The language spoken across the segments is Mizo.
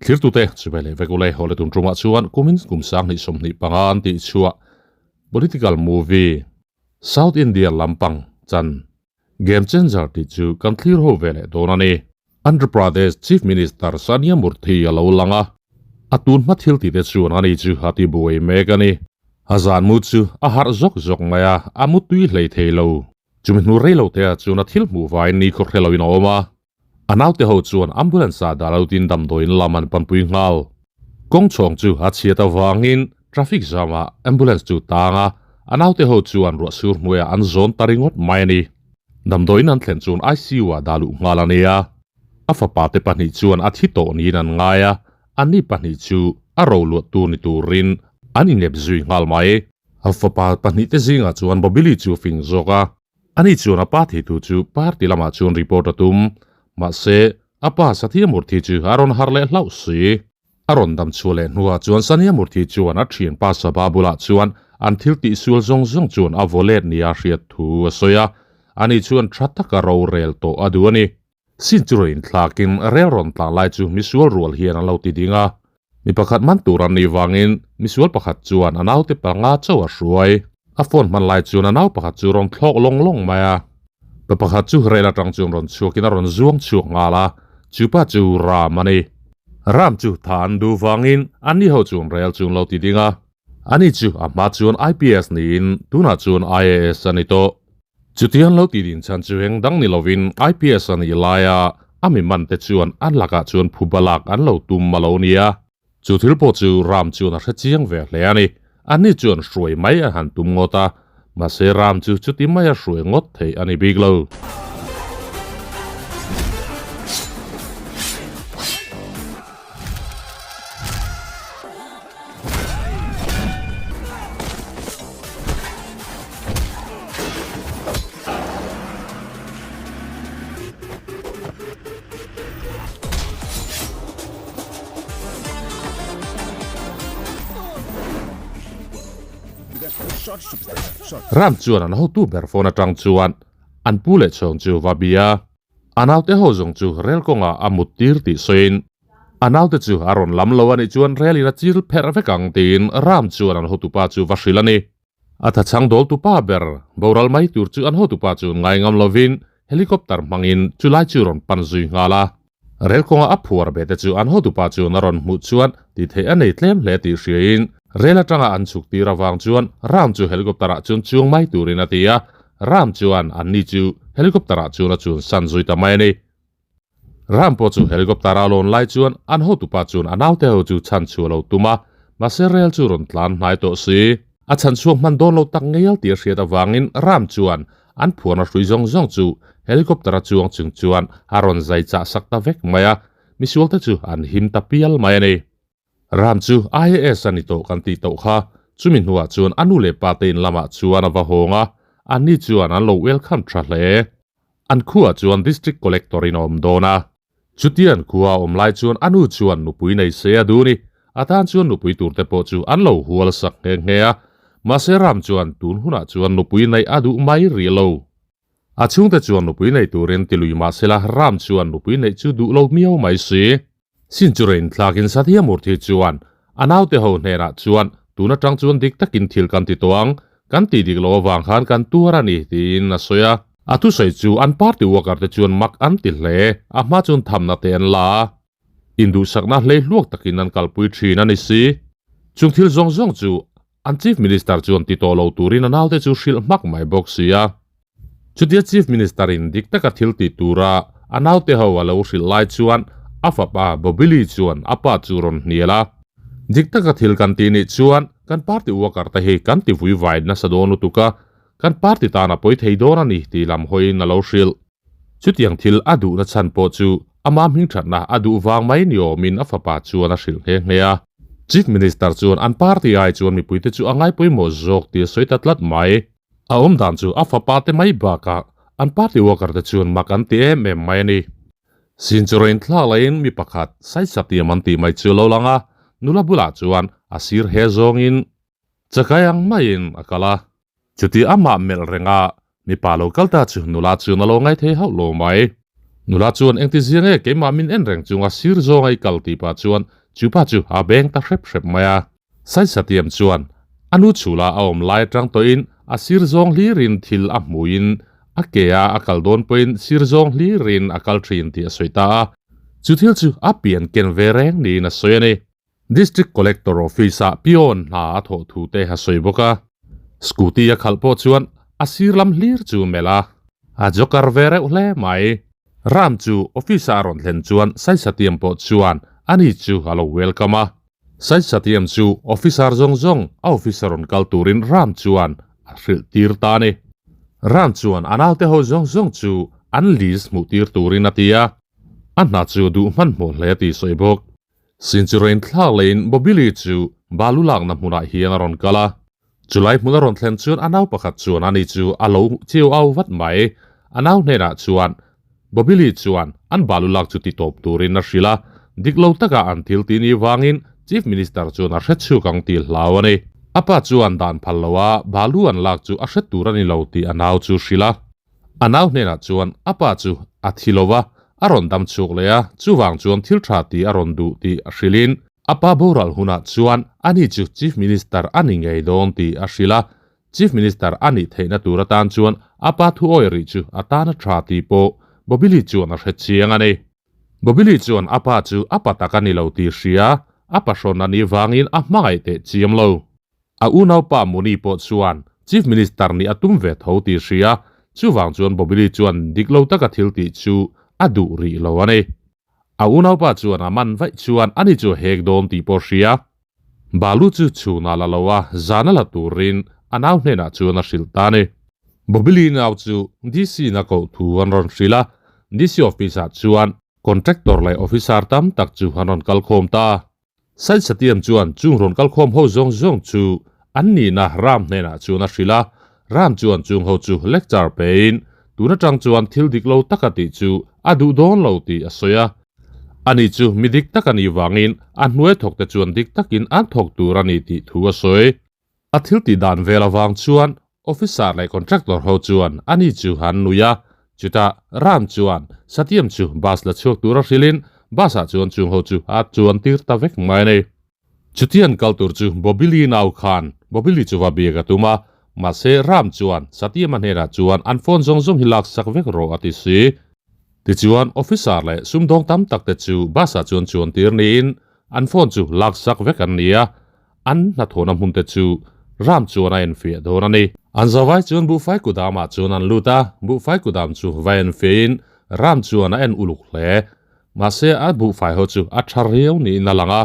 Thlirtute chuvei leh vek ule haw leh tun tumah chuan kumin kum 2025 an tih chhuah political movie South India lampang chan Game Changer tih chu kan thlir ho ve leh dawn a ni. Andhra Pradesh Chief Minister Sania Murthy a lo lang a, a tun hma thil tihte chuan ani chu a ti buai mek a ni. A zan mu chu a harh zawk zawk mai a, a mu tui hlei thei lo. Chumi hnu rei lo te ah chuan a thil hmuh vaiin ni khaw hre loin a awm a. A naute ho chuan ambulance ah dah lo tin damdawiin lam an panpui nghal. Kawng chhawng chu a chhiat avangin traffic jam ah ambulance chu tang a, a naute ho chuan ruah sur hnuaiah an zawn ta ringawt mai a ni. Damdawiin an thlen chuan ICU ah dah luh nghal a ni a. A fapa te pahnih chuan a thi tawh niin an ngai a, anni pahnih chu a roluah tur ni turin an inep zui nghal mai. A fapa pahnihte zingah chuan Bobili chu a fing zawk a, ani chuan a pa theitu chu party lamah chuan report a tum. Mahse, a pa Sathiya Murthy chu a rawn harh leh hlauh si. A rawn dam chhuah leh hnuah chuan Sania Murthy chuan a thianpa Sabha bulah chuan an thil tihsual zawng zawng chuan a vaw let nia hriat thu a sawi a, ani chuan tha taka rorel tawh a duh a ni. Sin chu rawn inthlakin rel rawn tlan lai chu misual rual hian an lo ti ding a. Mi pakhat man tur an nih vangin misual pakhat chuan a naute panga chauh a hruai. A phone hman lai chuan a nau pakhat chu rawn thlawk lawng lawng mai a. Pa pakhat chu rel atang chuan rawn chhuakin a rawn zuang chhuak nghal a, chu pa chu Ram a ni. Ram chu tha an duh vangin anni ho chuan rel chu an lo ti ding a. Ani chu a hma chuan IPS niin tunah chuan IAS a ni tawh. Chutiang lo tih din chhan chu eng dang ni lovin IPS a nih laia a mi man te chuan an lakah chuan phuba lak an lo tum a lo nia. Chu thil pawh chu Ram chuan a hre chiang ve hle a ni. Anni chuan hruai mai an han tum ngawt a, mahse Ram chu chuti maia hruai ngawt theih a ni bik lo. Ram chuan an hotu ber phone atang chuan an pu leh chhawng chu va bia. A naute ho zawng chu rel kawngah a mut tir tih sawiin A naute chu a rawn lam lo a nih chuan rel in a chil pherh vek ang tiin Ram chuan an hotupa chu va hrilh a ni. A thachhang dawltupa ber boral mai tur chu an hotupa chu ngai ngam lovin helicopter hmangin chulai chu rawn pan zui nghal a. Rel kawnga a phuar be te chu an hotupa chuan a rawn hmuh chuan ti theih a nei tlem hle tih hriain rel atanga an chhuk tir avang chuan Ram chu helicopter ah chuan chuang mai turin a ti a. Ram chuan anni chu helicopter ah chuan a chun san zui ta mai a ni. Ram pawh chu helicopter a lawn lai chuan an hotupa chuan a naute ho chu chhan chhuah lo tum a, mahse rel chu rawn tlan hnai tawh si. A chhan chhuak hman dawn lo tak ngeial tih a hriat avangin Ram chuan an phuarna hrui zawng zawng chu helicopter a chuang chung chuan a rawn zai chah sak ta vek mai a, misualte chu an him ta pial mai a ni. Ram chu IAS a ni tawh kan tih tawh kha, chumi hnuah chuan a nu leh pa te in lamah chuan a va hawng a, anni chuan an lo welcome tha hle. An khuaah chuan District Collector in a awm dawn a. Chutia an khua a awm lai chuan a nu chuan nupui nei se a duh ni, a tan chuan nupui tur te pawh chu an lo hual sak nghe nghe a, mahse Ram chuan tun hunah chuan nupui neih a duh mai rih lo. A chhungte chuan nupui nei turin ti lui mahsela Ram chuan nupui neih chu duh lo miau mai si. Sin chu rein thlakin Sathiya Murthy chuan a naute ho hnenah chuan tun atang chuan dik takin thil kan ti tawh ang, kan tih dik loh avang khan kan tuar a ni tiin a sawi a. A thusawi chu an party worker te chuan mak an ti hle, a hma chuan thamna te an la a, induhsakna hlei hluak takin an kalpui thin a ni si. Chung thil zawng zawng chu An Chief Minister chuan ti tawh lo turin a naute chu hrilh hmak mai bawk si a. Chutia Chief Minister in dik taka thil ti tura a naute ho a lo hrilh lai chuan a fapa Bobili chuan a pa chu rawn hnial a. Dik taka thil kan tih nih chuan kan party worker te hi kan ti vui vai nasa dawn lutuk a, kan party tan a pawi thei dawn a ni tih lam hawiin a lo hrilh. Chutiang thil a duhna chhan pawh chu ama hmingthatna a duh vang mai ni awmin a fapa chuan a hrilh nghe nghe a. Chief Minister chuan an party ai chuan mipuite chu a ngaipawimawh zawk tih a sawi ta tlat mai. A awmdan chu a fapa te mai bakah an party worker te chuan mak an ti em em mai a ni. Sinchurain thlak lahin mi pakhat Saisatiam an tih mai chu a lo lang a, nula bulah chuan a sir he zawngin chakai ang maiin a kal a. Chuti amah melh renga mipa lo kal ta chu nula chuan a lo ngai thei hauh lo mai. Nula chuan engti zia nge keimah min en reng chunga sir zawnga i kal tih pah chuan chu pa chu a beng ta hrep hrep mai a. Saisatiam chuan a nu chhula a awm lai atang tawhin a sir zawng hlirin thil a hmuin a ke a a kal dawn pawhin sir zawng hlirin a kal thin tih a sawi ta a. Chu thil chu a pian ken ve reng niin a sawi a ni. District Collector Office-ah peon hna a thawh thu te a sawi bawk a. Scooty a khalh pawh chuan a sir lam hlir chu melh a. A joker ve reuh hle mai. Ram chu office-ah a rawn thlen chuan Saisatiam pawh chuan ani chu a lo welcome a. Saisatiam chu officer zawng zawng a office-a rawn kal turin Ram chuan a hrilh tir ta a ni. Ram chuan a naute ho zawng zawng chu an list hmuh tir turin a ti a. A hna chu duh hmanhmawh hle tih sawi bawk. Sinchurain thlak leiin Bobili chu balu lakna hmunah hian a rawn kal a. Chulai hmun a rawn thlen chuan a nau pakhat chuan ani chu a lo chiu au vat mai. A nau hnenah chuan Bobili chuan an balu lak chu ti tawp turin a hrilh a, dik lo taka an thil tih ni vangin Chief Minister chuan a hre chhuk ang tih hlau a ni. A pa chuan dan phal loa balu an lak chu a hre tur a ni lo tih a nau chu hrilh a. A nau hnenah chuan a pa chu a thi lo va, a rawn dam chhuak leh a, chuvang chuan thil tha tih a rawn duh tih a hrilhin a pa boral hunah chuan ani chu Chief Minister a ni ngei dawn tih a hrilh a, Chief Minister a nih theihna tur atan chuan a pa thu awi rih chu a tan a tha tih pawh Bobili chuan a hre chiang a ni. Bobili chuan a pa chu a pa tak a ni lo tih hria, a pa hrawn a nih vangin a hmangaih teh chiam lo. A unaupa Muni pawh chuan Chief Minister nih a tum ve tho tih hria, chuvang chuan Bobili chuan dik lo taka thil tih chu a duh rih lo a ni. A unaupa chuan a man vaih chuan ani chu a hek dawn tih pawh hria. Balu chu chhunah la lo a, zan a la turin a nau hnenah chuan a hrilh ta a ni. Bobili nau chu DC in a koh thu an rawn hrilh a, DC office ah chuan contractor leh officer tam tak chu an rawn kal khawm ta. Saisatiam chuan chung rawn kalkhawm ho zawng zawng chu an nihna Ram hnenah chuan a hrilh a, Ram chuan chung ho chu lecture pein tun atang chuan thil dik lo taka tih chu a duh dawn lo tih a sawi a. Ani chu mi dik tak a nih vangin a hnuai thawkte chuan dik takin an thawk tur a ni tih thu a sawi. A thil tih dan vel avang chuan officer leh contractor ho chuan ani chu an nui a, chutah Ram chuan Satyam chu bus la chhuak tura hrilhin bus ah chuan chung ho chu a chuan tir ta vek mai a ni. Chutian kal tur chu Bobili nau khan Bobili chu va biak a tum a, mahse Ram chuan Satyam-a hnenah chuan an phone zawng zawng hi lak sak vek rawh a ti si. Tichuan officer leh sumdawng tam tak te chu bus ah chuan chuan tir niin an phone chu lak sak vek an ni a, An hnathawhna hmun te chu ram chuan a enfiah dawn a ni. An zavai chuan buhfai kudamah chuan an lut a, buhfai kudam chu va enfiahin ram chuan a en uluk hle. Mahse a buhfai ho chu a tha riau niin a lang a.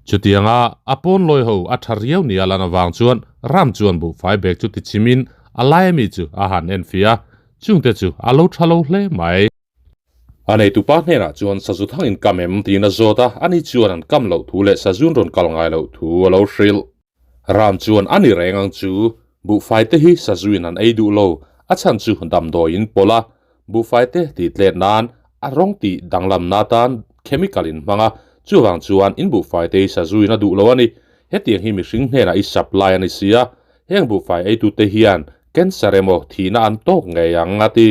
Chutianga a pawn lawi ho a tha riau nia lan avang chuan ram chuan buhfai bag chu tichimin a lai ami chu a han enfiah a, chungte chu a lo tha lo hle mai. A neitupa hnenah chuan sazu thang in kam em tiin a zawt a, ani chuan an kam loh thu leh sazun rawn kal ngai loh thu a lo hrilh. Ram chuan a ni reng ang chu, buhfai te hi sazuin an ei duh lo, a chhan chu damdawi in pawlh a, buhfai te tih tlet nan a rawng tih danglamna atan chemical in hmang a, chuvang chuan in buhfai te hi sazuin a duh lo a ni, hetiang hi mihring hnenah i supply a ni si a, heng buhfai eitute hian cancer emaw thihna an tawk ngei ang a ti.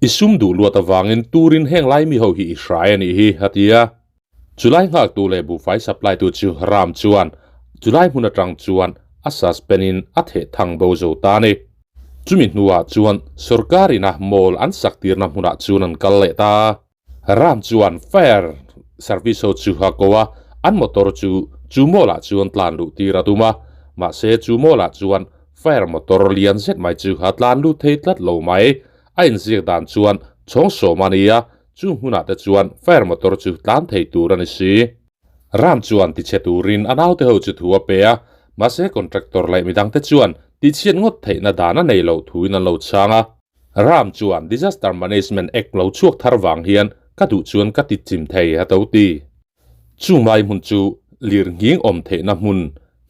I sum duh luat avangin turin heng lai mi ho hi i hrai a nih hi, a ti a. Chulai nghaktu leh buhfai supply tu chu Ram chuan chulai hmun atang chuan a suspend in a theh thang bo zo ta a ni. Chumi hnuah chuan sorkar ina mall an sak tirna hmunah chuan an kal leh ta. Ram chuan fire service ho chu a ko a, an motor chu chu mall ah chuan tlan luh tir a tum a, mahse chu mall ah chuan Fire motor lian zet mai chu a tlan lut thei tlat lo mai. A inziak dan chuan chhawng sawm a ni a, chu hmunah te chuan fire motor chu tlan thei tur a ni si. Ram chuan tichhe turin a naute ho chu thu a pe a, mahse contractor leh midangte chuan tichhiat ngawt theihna dan a nei loh thuin an lo chhang a. Ram chuan Disaster Management Act lo chhuak thar vang hian ka duh chuan ka ti chim thei a to ti. Chung lai hmun chu lir nghing awm theihna hmun,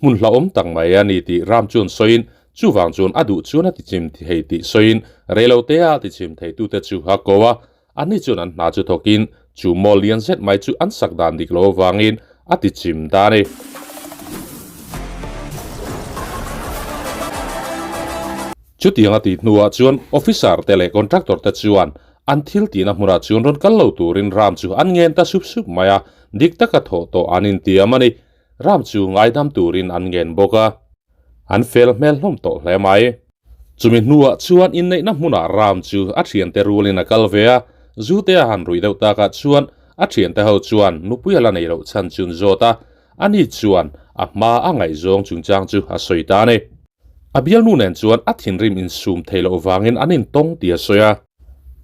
hmun hlauhawm tak mai a ni tih Ram chuan sawiin chuvang chuan a duh chuan a ti chim thei tih sawiin reilotea a ti chim theitute chu a ko a, anni chuan an hna chu thawkin chu mawl lian zet mai chu an sak dan dik lo avangin a ti chim ta a ni. Chutiang a tih hnuah chuan officer te leh contractor te chuan. An thil tihna hmunah chuan rawn kal lo turin Ram chu an ngen ta sup sup mai a, dik taka thawh tawh an intiam a ni. Ram chu ngaidam turin an ngen bawk a. An fel hmel hlawm tawh hle mai. Chumi hnuah chuan inneihna hmunah Ram chu a thiante rualin a kal ve a, Zute a han ruih deuh takah chuan a thiante ho chuan nupui a la nei loh chhan chu an zawt a, ani chuan a hma a ngaihzawng chungchang chu a sawi ta a ni. A bialnu nen chuan a thinrim insum thei loh vangin an intawng tih a sawi a.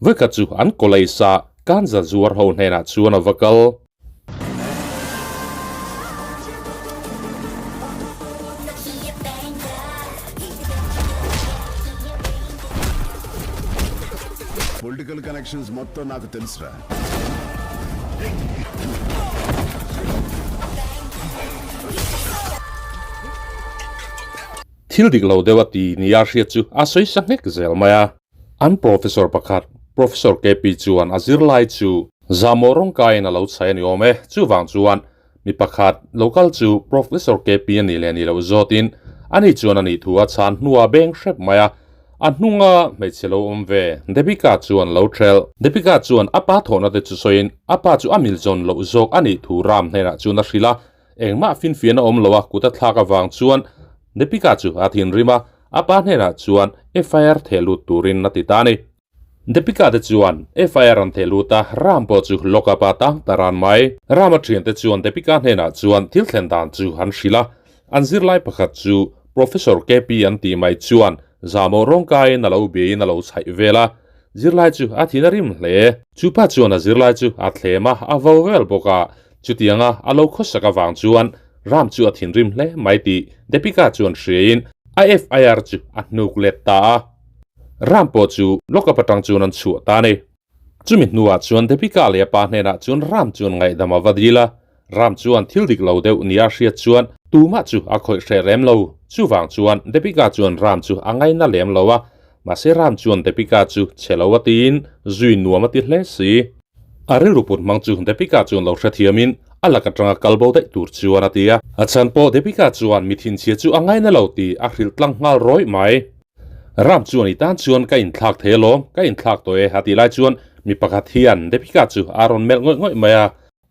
Vawikhat chu an college a kanza zuar ho hnenah chuan a va kal. Political connections మొత్తం నాకు తెలుసురా Thil dik lo deuh a ti nia hriat chu a sawi sa nghek zel mai a. An professor pakhat, Professor KP chuan a zirlai chu zahmawh rawngkaiin a lo chhai a ni awm e. Chuvang chuan mi pakhat lo kal chu Professor KP a nih leh nih loh zawtin ani chuan a nih thu a chhan hnuah beng hrep mai a. A hnunga hmeichhe lo awm ve, Deepika chuan lo thelh. Deepika chuan a pa thawhna te chu sawiin a pa chu a mil zawn loh zawk a nih thu Ram hnenah chuan a hrilh a. Engmah finfian a awm lo a kut a thlak avang chuan Deepika chu a thinrim a, a pa hnenah chuan FIR theh lut turin a ti ta a ni. Deepika te chuan FIR an theh lut a, Ram pawh chu lock up a tang ta ran mai. Rama thiante chuan Deepika hnenah chuan thil thlen dan chu an hrilh a, An zirlai pakhat chu Professor KP an tih mai chuan zahmawh rawngkaiin a lo biain a lo chhaih vel a, zirlai chu a thin a rim hle. Chu pa chuan a zirlai chu a thlem a, a vo vel bawk a, chutianga a lo khawsak avang chuan Ram chu a thinrim hle mai tih Deepika chuan hriain a FIR chu a hnuk let ta a. Ram pawh chu lockup atang chuan an chhuah ta a ni. Chumi hnuah chuan Deepika leh a pa hnenah chuan Ram chuan ngaihdam a va dil a, Ram chuan thil dik lo deuh nia hriat chuan tumah chu a khawih hreh rem lo. Chuvang chuan Deepika chuan Ram chu a ngaina lem lo a, mahse Ram chuan Deepika chu chhe lo a tiin zui nuam a ti hle si. A rilru put hmang chu Deepika chuan lo hrethiamin a lak atanga kal bo daih tur chuan a ti a. A chhan pawh Deepika chuan mi thinchhia chu a ngaina lo tih a hrilh tlang nghal rawih mai. Ram chuan i tan chuan ka inthlak thei alawm, ka inthlak tawh e a tih lai chuan mi pakhat hian Deepika chu a rawn melh ngawih ngawih mai a.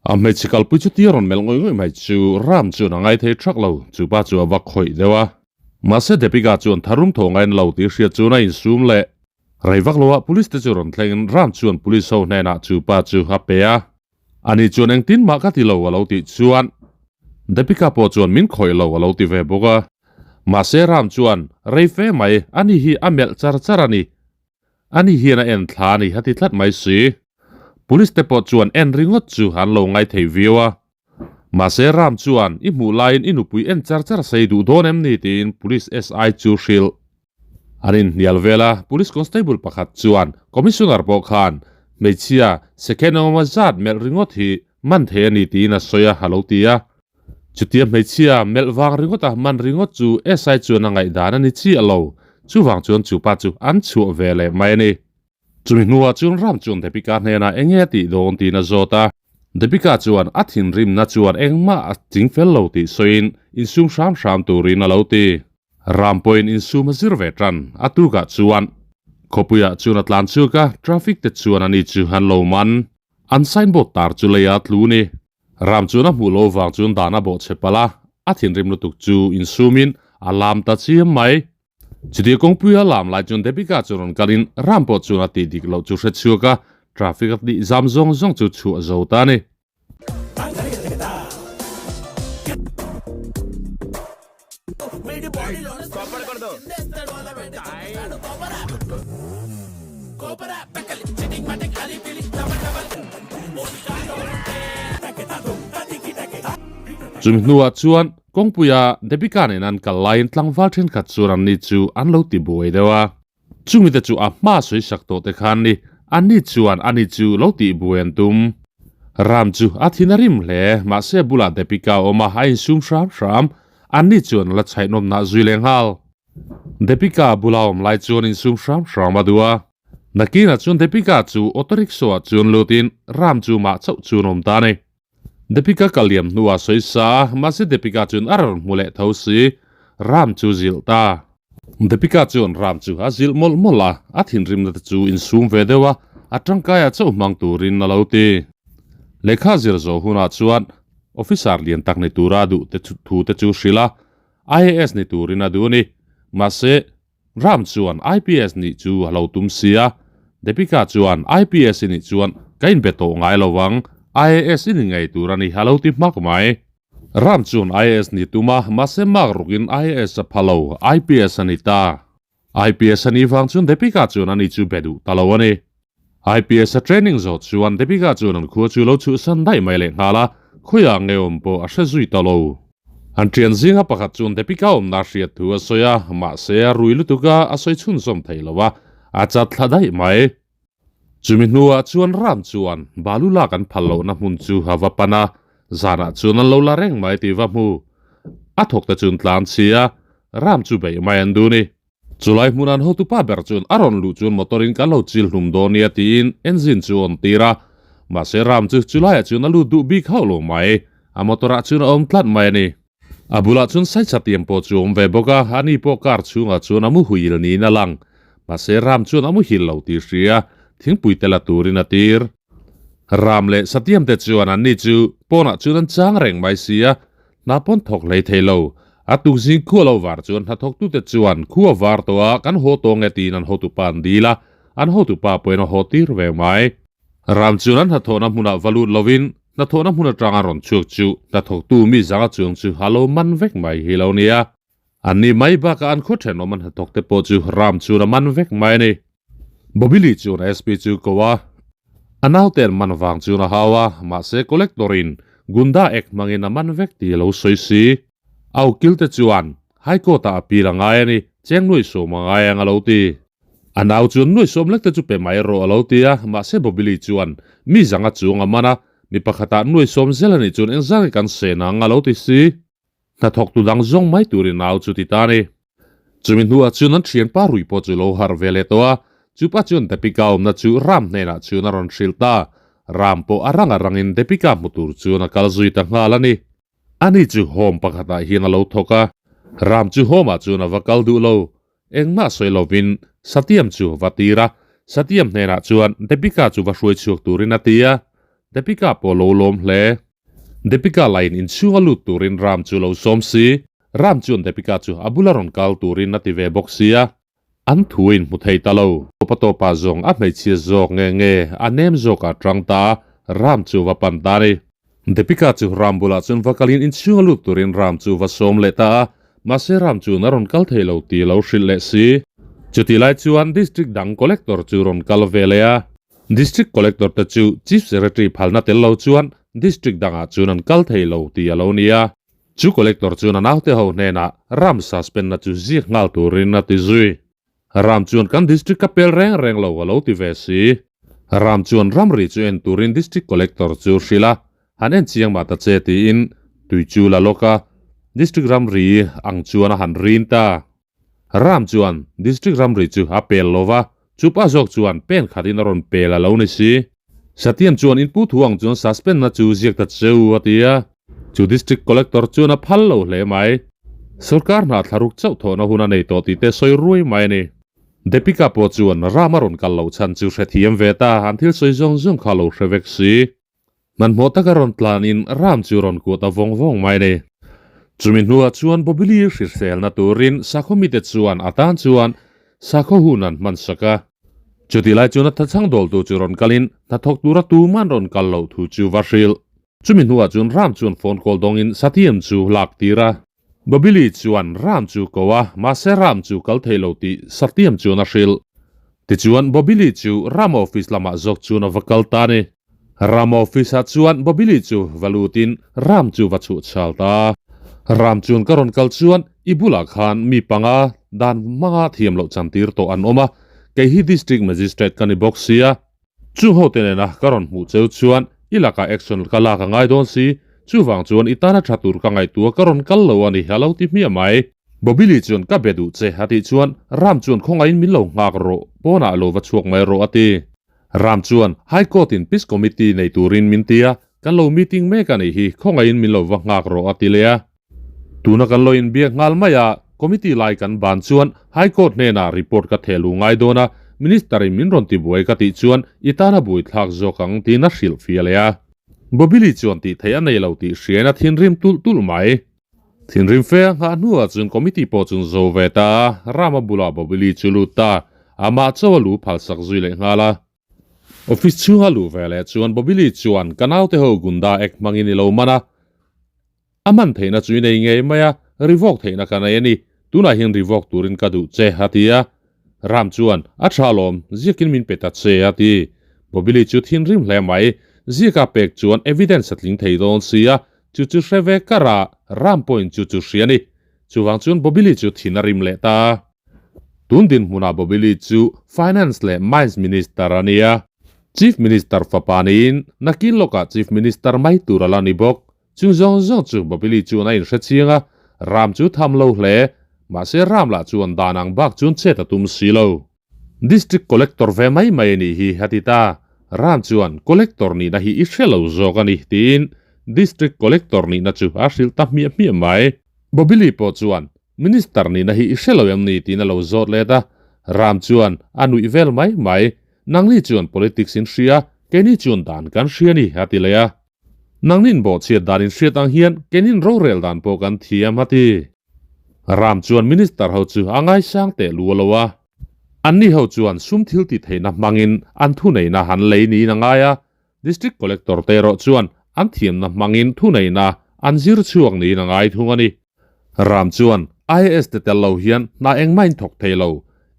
A hmeichhe kalpui chu tia rawn melh ngawih ngawih mai chu Ram chuan a ngai thei thak lo, chu pa chu a va khawih deuh a. Mahse Deepika chuan tharum thaw ngain lo tih hriat chuan a insum leh. Rei vak loah police te chu rawn thlengin Ram chuan police ho hnenah chu pa chu a pe a. Ani chuan engtin mah ka ti lo a lo tih chuan Deepika pawh chuan min khawih lo a lo ti ve bawk a. Mahse Ram chuan rei fe mai ani hi a melh char char a ni. Ani hian a en thla a ni a ti tlat mai si. Police te pawh chuan en ringawt chu an lo ngai thei viau a. Mahse Ram chuan i hmuh laiin i nupui en char char sei duh dawn em ni tiin Police SI chu hrilh. An inhnial vel a, Police Constable pakhat chuan Commissioner pawh khan hmeichhia second engemaw zat melh ringawt hi man thei a ni tiin a sawi a, a lo ti a. Chutia hmeichhia melh vang ringawta man ringawt chu SI chuan a ngaihdan a ni chiah lo, chuvang chuan chupa chu an chhuah ve leh mai a ni. Chumi hnuah chuan Ram chuan Deepika hnenah enge a tih dawn tiin a zawt a. Deepika chuan a thinrimna chuan engmah a chingfel lo tih sawiin insum hram hram turin a lo ti. Ram pawhin insum a zir ve tan, a tukah chuan khawpuiah chuan a tlan chhuak a, traffic te chuan ani chu an lo man. An signboard tar chu lei a tlu ni. Ram chuan a hmuh lo vang chuan dan a bawh chhe palh a, a thinrim lutuk chu insumin a lam ta chiam mai. Chutia kawngpui a lam lai chuan Deepika chu rawn kalin Ram pawh chuan a tih dik loh chu hre chhuak a, traffic a tih zam zawng zawng chu chhuah zo ta a ni. Chumi hnuah chuan kawngpuia Deepika nen an kal laiin tlangval thenkhat chuan anni chu an lo ti buai deuh a. Chumi te chu a hma sawi sak tawh te khan ni, anni chuan ani chu lo tih buai an tum. Ram chu a thin a rim hle, mahse a bulah Deepika a awm a, a insum hram hram. Anni chuan la chhaihnawmnah zui leh nghal. Deepika bula awm lai chuan insum hram hram a duh a. Nakinah chuan Deepika chu auto rickshaw ah chuan lutin Ram chu mah chauh chuan awm ta a ni. Deepika kal liam hnuah sawi sa a, mahse Deepika chuan a rawn hmu leh tho si. Ram chu zilh ta. Deepika chuan Ram chu a zilh mawlh mawlh a, a thinrimna te chu insum ve deuh a. A tangkaia chauh hmang turin a lo ti. Lehkha zir zawh hunah chuan officer lian tak ni tura duh te thu te chu hrilh a, IAS ni turin a duh a ni. Mahse, Ram chuan IPS nih chu a lo tum si a, Deepika chuan IPS i nih chuan ka inbe tawh ngai lo vang, IAS i ni ngei tur a ni a lo ti hmak mai. Ram chuan IAS ni tum a, mahse mark rukin IAS a pha lo, IPS a ni ta. IPS a nih vang chuan Deepika chuan ani chu be duh ta lo a ni. IPS a training zawh chuan Deepika chuan an khua chu lo chhuhsan daih mai leh nghal a, khawiah nge awm pawh a hre zui ta lo. An thian zinga pakhat chuan Deepika awmna hriat thu a sawi a, mahse a rui lutuk a, a sawi chhunzawm thei lo a, a chat thla daih mai. Chumi hnuah chuan Ram chuan balu lak an phal lohna hmun chu a va pan a, zanah chuan an lo la reng mai tih va hmu. A thawk te chuan tlan chhi a, Ram chu beih mai an duh ni. Chulai hmun an hotupa ber chuan a rawn luh chuan motor in kan lo chil hlum dawn nia tiin engine chu a on tir a, mahse Ram chu chulaiah chuan a lut duh bik hauh lo mai, a motor ah chuan a awm tlat mai a ni. A bulah chuan Saicha tiam pawh chu a awm ve bawk a, ani pawh car chhungah chuan a mu huil niin a lang. Mahse Ram chuan a muhil lo tih hria, thingpui te la turin a tir. Ram leh Satiam te chuan anni chu pawnah chuan an chang reng mai si a, hna pawn thawk hlei thei lo. A tukzing khua lo var chuan hnathawktute chuan khua var tawh a kan haw tawng e tiin an hotupa an dil a, an hotupa pawhin a haw tir ve mai. Ram chuan an hnathawhna hmunah va lut lovin hnathawhna hmun atanga rawn chhuak chu hnathawktu mi zanga chuang chu a lo man vek mai hi lo nia. Anni mai bakah an khaw thenawm an hnathawk te pawh chu Ram chuan a man vek mai a ni. Bobili chuan SP chu ko a, a naute an man vang chuan a hau a, mahse collector in Gunda Act hmangin a man vek tih a lo sawi si. A ukil te chuan High Court ah appeal a ngai a ni, cheng nuai sawm a ngai ang a lo ti. A nau chuan nuai sawm lek te chu pe mai rawh a lo ti a, mahse Bobili chuan mi zanga chuang a man a, mi pakhatah nuai sawm zel a nih chuan engzah nge kan seh nang a lo ti si. Hnathawktu dang zawng mai turin nau chu ti ta a ni. Chumi hnuah chuan an thianpa rui pawh chu lo harh ve leh tawh a, chupa chuan Deepika awmna chu Ram hnenah chuan a rawn hrilh ta. Ram pawh a ranga rangin Deepika hmu tur chuan a kal zui ta nghal a ni. Ani chu home pakhatah hian a lo thawk a, Ram chu home-ah chuan a va kal duh lo. Engmah sawi lovin Satyam chu va tir a, Satyam hnenah chuan Deepika chu va hruai chhuak turin a ti a, Deepika pawh lo lawm hle. Deepika lain inchhunga lut turin Ram chu lo sawm si. Ram chuan Deepika chu a bula rawn kal turin a ti ve bawk sia. An thu a inhmu thei ta lo. Tawpa tawpa zawng a hmeichhia zawk nge nge a nem zawkah tang ta a, Ram chu va pan ta a ni. Deepika chu Ram bulah chuan va kalin inchhunga lut turin Ram chu va sawm leh ta a, mahse Ram chuan a rawn kal thei lo tih a lo hrilh leh si. Chutih lai chuan District dang Collector chu rawn kal ve leh a. District Collector te chu Chief Secretary phalna tel lo chuan District dangah chuan an kal thei lo tih a lo ni a. Chu Collector chuan a naute ho hnenah Ram suspend na chu ziak nghal turin a ti zui. Ram chuan kan District ka pel reng reng lo a lo ti ve si. Ram chuan ramri chu en turin District Collector chu hrilh a, han en chiang mah ta che tiin tui chu la lawk a, District ramri ang chuan a han rin ta. Ram chuan District ramri chu a pel lo va, chupa zawk chuan pen khatin a rawn pel a lo ni si. Satyam chuan inpu thu ang chuan suspend na chu ziak ta cheu a ti a, chu District Collector chuan a phal lo hle mai. Sorkar hna thlaruk chauh thawhna hun a nei tawh tih te sawi ruai mai a ni. Deepika pawh chuan Ram a rawn kal loh chhan chu hrethiam ve ta, an thil sawi zawng zawng kha a lo hre vek si. Hmanhmawh taka rawn tlanin Ram chu rawn kuah ta vawng vawng mai a ni. Chumi hnuah chuan Bobili hriselna turin sakhaw mite chuan a tan chuan sakhaw hun an hman sak a. Chutih lai chuan a thachhang dawltu chu rawn kalin hnathawk tura tuman rawn kal loh thu chu va hrilh. Chumi hnuah chuan Ram chuan phone call dawngin Satyam chu lak tir a. Bobili chuan Ram chu ko a, mahse Ram chu kal thei lo tih Satyam chuan a hrilh. Tichuan Bobili chu Ram office lamah zawk chuan a va kal ta a ni. Ram office ah chuan Bobili chu va lutin Ram chu va chhuh chhal ta. Ram chuan ka rawn kal chuan i bulah khan mi panga dan hmanga thiam loh chantir tawh an awm a, kei hi District Magistrate ka ni bawk sia. Chung ho te nena ka rawn hmuh cheu chuan i lakah action ka lak a ngai dawn si, chuvang chuan i tana tha tur ka ngaihtuah ka rawn kal lo a ni a lo ti hmiah mai. Bobili chuan ka be duh che a tih chuan Ram chuan khawngaihin min lo nghak rawh, pawnah lo va chhuak mai rawh a ti. Ram chuan High Court in Peace Committee nei turin min ti a, kan lo meeting mek a nih hi, khawngaihin min lo va nghak rawh a ti leh a. Tuna kan lo inbiak nghal mai a, Committee lai kan ban chuan High Court hnenah report ka theh luh ngai dawn a, Minister in min rawn ti buai ka tih chuan i tan a bui thlak zawk ang tiin a hrilh fiah leh a. Bobili chuan tih theih a nei lo tih hriain a thinrim tulh tulh mai. Thinrim fe a nghah hnuah chuan committee pawh chuan zo ve ta a, Rama bulah Bobili chu lut ta, amah chaw a lu phalsak zui leh nghal a. Office chhunga luh ve leh chuan Bobili chuan ka naute ho Gunda ek hmangin i lo man a, A man theihna chu i nei ngei mai a, rivawk theihna ka nei a ni. Tunah hian rivawk turin ka duh che, a ti a. Ram chuan, A tha alawm, ziakin min pe ta che, a ti. Bobili chu thinrim hle mai. Ziaka pek chuan evidence a tling thei dawn si a, chu chu hre ve kar a, Ram pawhin chu chu hria a ni. Chuvang chuan Bobili chu thin a rim leh ta a. Tun dinhmunah Bobili chu Finance leh Mines Minister a ni a. Chief Minister fapa niin nakin lawkah Chief Minister mai tur a la ni bawk. Chung zawng zawng chu Bobili chuan a inhre chiang a, Ram chu tham lo hle. Mahse Ram lah chuan dan ang bak chuan chet a tum si lo. District Collector ve mai mai a nih hi, a ti ta. Ram chuan, Collector nihna hi i hre lo zawk a ni, tiin District Collector nihna chu a hrilh ta hmiah hmiah mai. Bobili pawh chuan, Minister nihna hi i hre lo em ni? tiin a lo zawt let a. Ram chuan a nuih vel mai mai. Nangni chuan politics in hria, keini chuan dan kan hria a ni, a ti leh a. Nangnin bawhchhiat dan in hriat ang hian kenin rorel dan pawh kan thiam a ti. Ram chuan Minister ho chu a ngaisang teh lu a lo a. Anni ho chuan sum thil ti theihna hmangin an thuneihna han lei niin a ngai a, District Collector te erawh chuan an thiamna hmangin thuneihna an zir chhuak niin a ngai thung a ni. Ram chuan IAS te tel lo hian hna engmah in thawk thei lo.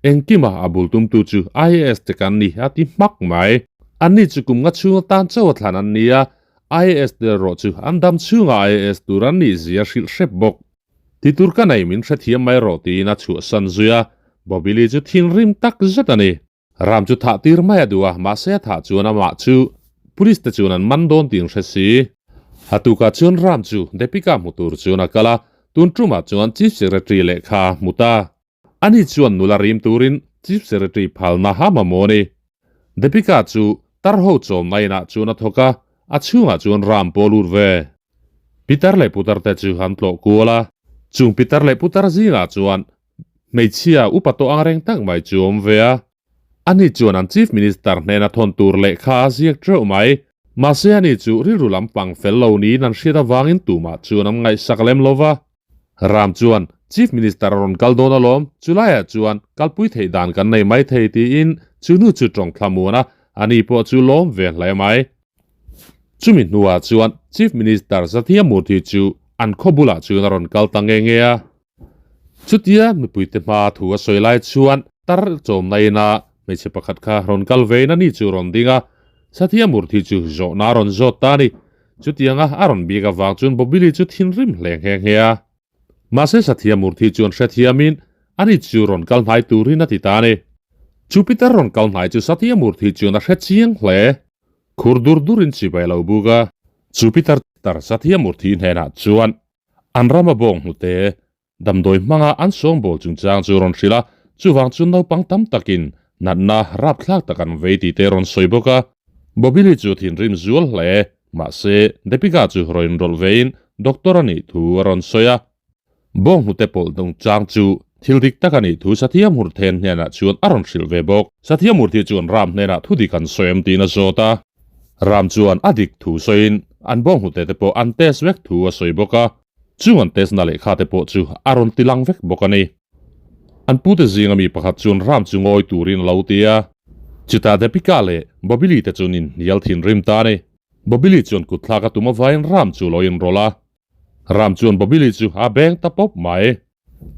Engkima a bul tumtu chu IAS te kan ni a ti hmak mai. Anni chu kum nga chhunga tan chauh a thlan an ni a, IAS te erawh chu an dam chhunga IAS tur an nih zia hrilh hrep bawk. Ti tur ka nei min hrethiam mai rawh tiin a chhuahsan zui a, Bobili chu thinrim tak zet a ni. Ram chu thah tir mai a duh a, mahse a thah chuan amah chu Police te chuan an man dawn tih an hre si. A tukah chuan Ram chu Depika hmu tur chuan a kal a, tun tumah chuan Chief Secretary lehkha a hmu ta. Ani chuan nula rim turin Chief Secretary phalna a mamawh a ni. Depika chu tar ho chawmna inah chuan a thawk a, a chhungah chuan Ram pawh a lut ve. Pitar leh putar te chu an tlawh kual a, chung pitar leh putar zingah chuan Hmeichhia upa tawh ang reng tak mai chu awm ve a. Ani chuan an Chief Minister hnena thawn tur lehkha a ziak teuh mai. Mahse ani chu rilru lampang fel lo niin an hriat avangin tumah chuan an ngaihsak lem lo va. Ram chuan Chief Minister a rawn kal dawn alawm, chulaiah chuan kalpui theih dan kan nei mai thei tiin chu nu chu tawng thlamuan a, ani pawh chu lawm ve hle mai. Chumi hnuah chuan Chief Minister Satya Murthy chu an khaw bulah chuan a rawn kal ta nge nge a. Chutia mipuite hma thu a sawi lai chuan tar chawmna ina hmeichhe pakhat kha rawn kal vein a ni chu rawn ding a, Satya Murthy chu zawhna a rawn zawt ta a ni. Chutianga a rawn bik avang chuan Bobili chu thinrim hle nghe nghe a. Mahse Satya Murthy chuan hrethiamin ani chu rawn kal hnai turin a ti ta a ni. Chu pitar rawn kal hnai chu Satya Murthy chuan a hre chiang hle. Khur dur durin chibai a lo buk a. Chu pitar tar Satya Murthy hnenah chuan An rama bawng hnute damdawi hmanga an sawngbawl chungchang chu rawn hrilh a, chuvang chu naupang tam takin natna rapthlak tak an vei tih te rawn sawi bawk a. Bobili chu thinrim zual hle, mahse Deepika chu rawn inrawlh vein doctor a nih thu a rawn sawi a. Bawng hnute pawlh chungchang chu thil dik tak a nih thu Sathiya Murthen hnenah chuan a rawn hrilh ve bawk. Sathiya Murthy chuan Ram hnenah thu dik an sawi em tiin a zawt a. Ram chuan a dik thu sawiin an bawnghnute te pawh an test vek thu a sawi bawk a, chung an test na lehkha te pawh chu a rawn ti lang vek bawk a ni. An pute zinga mi pakhat chuan Ram chu ngawi turin a lo ti a, chutah Deepika leh Bobili te chuan in hnial thinrim ta a ni. Bobili chuan kutthlak a tum avangin Ram chu lo inrawlh a, Ram chuan Bobili chu a beng ta pawp mai.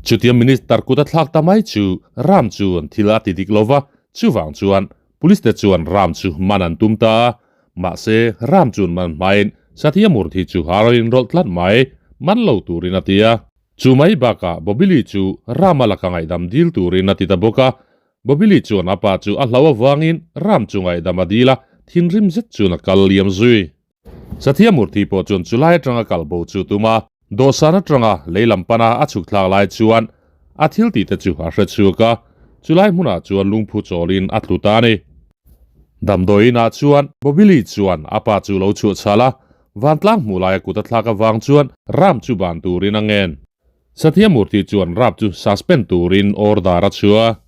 Chutia Minister kut a thlak ta mai chu Ram chuan thil a ti dik lo va, chuvang chuan Police te chuan Ram chu man an tum ta a. Mahse, Ram chuan man hmain Satya Murthy chu a rawn inrawlh tlat mai, man lo turin a ti a. Chu mai bakah Bobili chu Rama laka ngaihdam dil turin a ti ta bawk a. Bobili chuan a pa chu a hlau avangin Ram chu ngaihdam a dil a, thinrim zet chuan a kal liam zui. Satya Murthy pawh chuan chulai atanga kal bo chu tum a, dawhsan atanga lei lam pana a chhuk thlak lai chuan a thil tih te chu a hre chhuak a, chulai hmunah chuan lungphu chawlin a tlu ta a ni. Damdawi inah chuan Bobili chuan a pa chu lo chhuah chhal a, vantlang hmuh laia kut a thlak avang chuan Ram chu ban turin a ngen. Satya Murthy chuan Ram chu suspend turin order a chhuah a.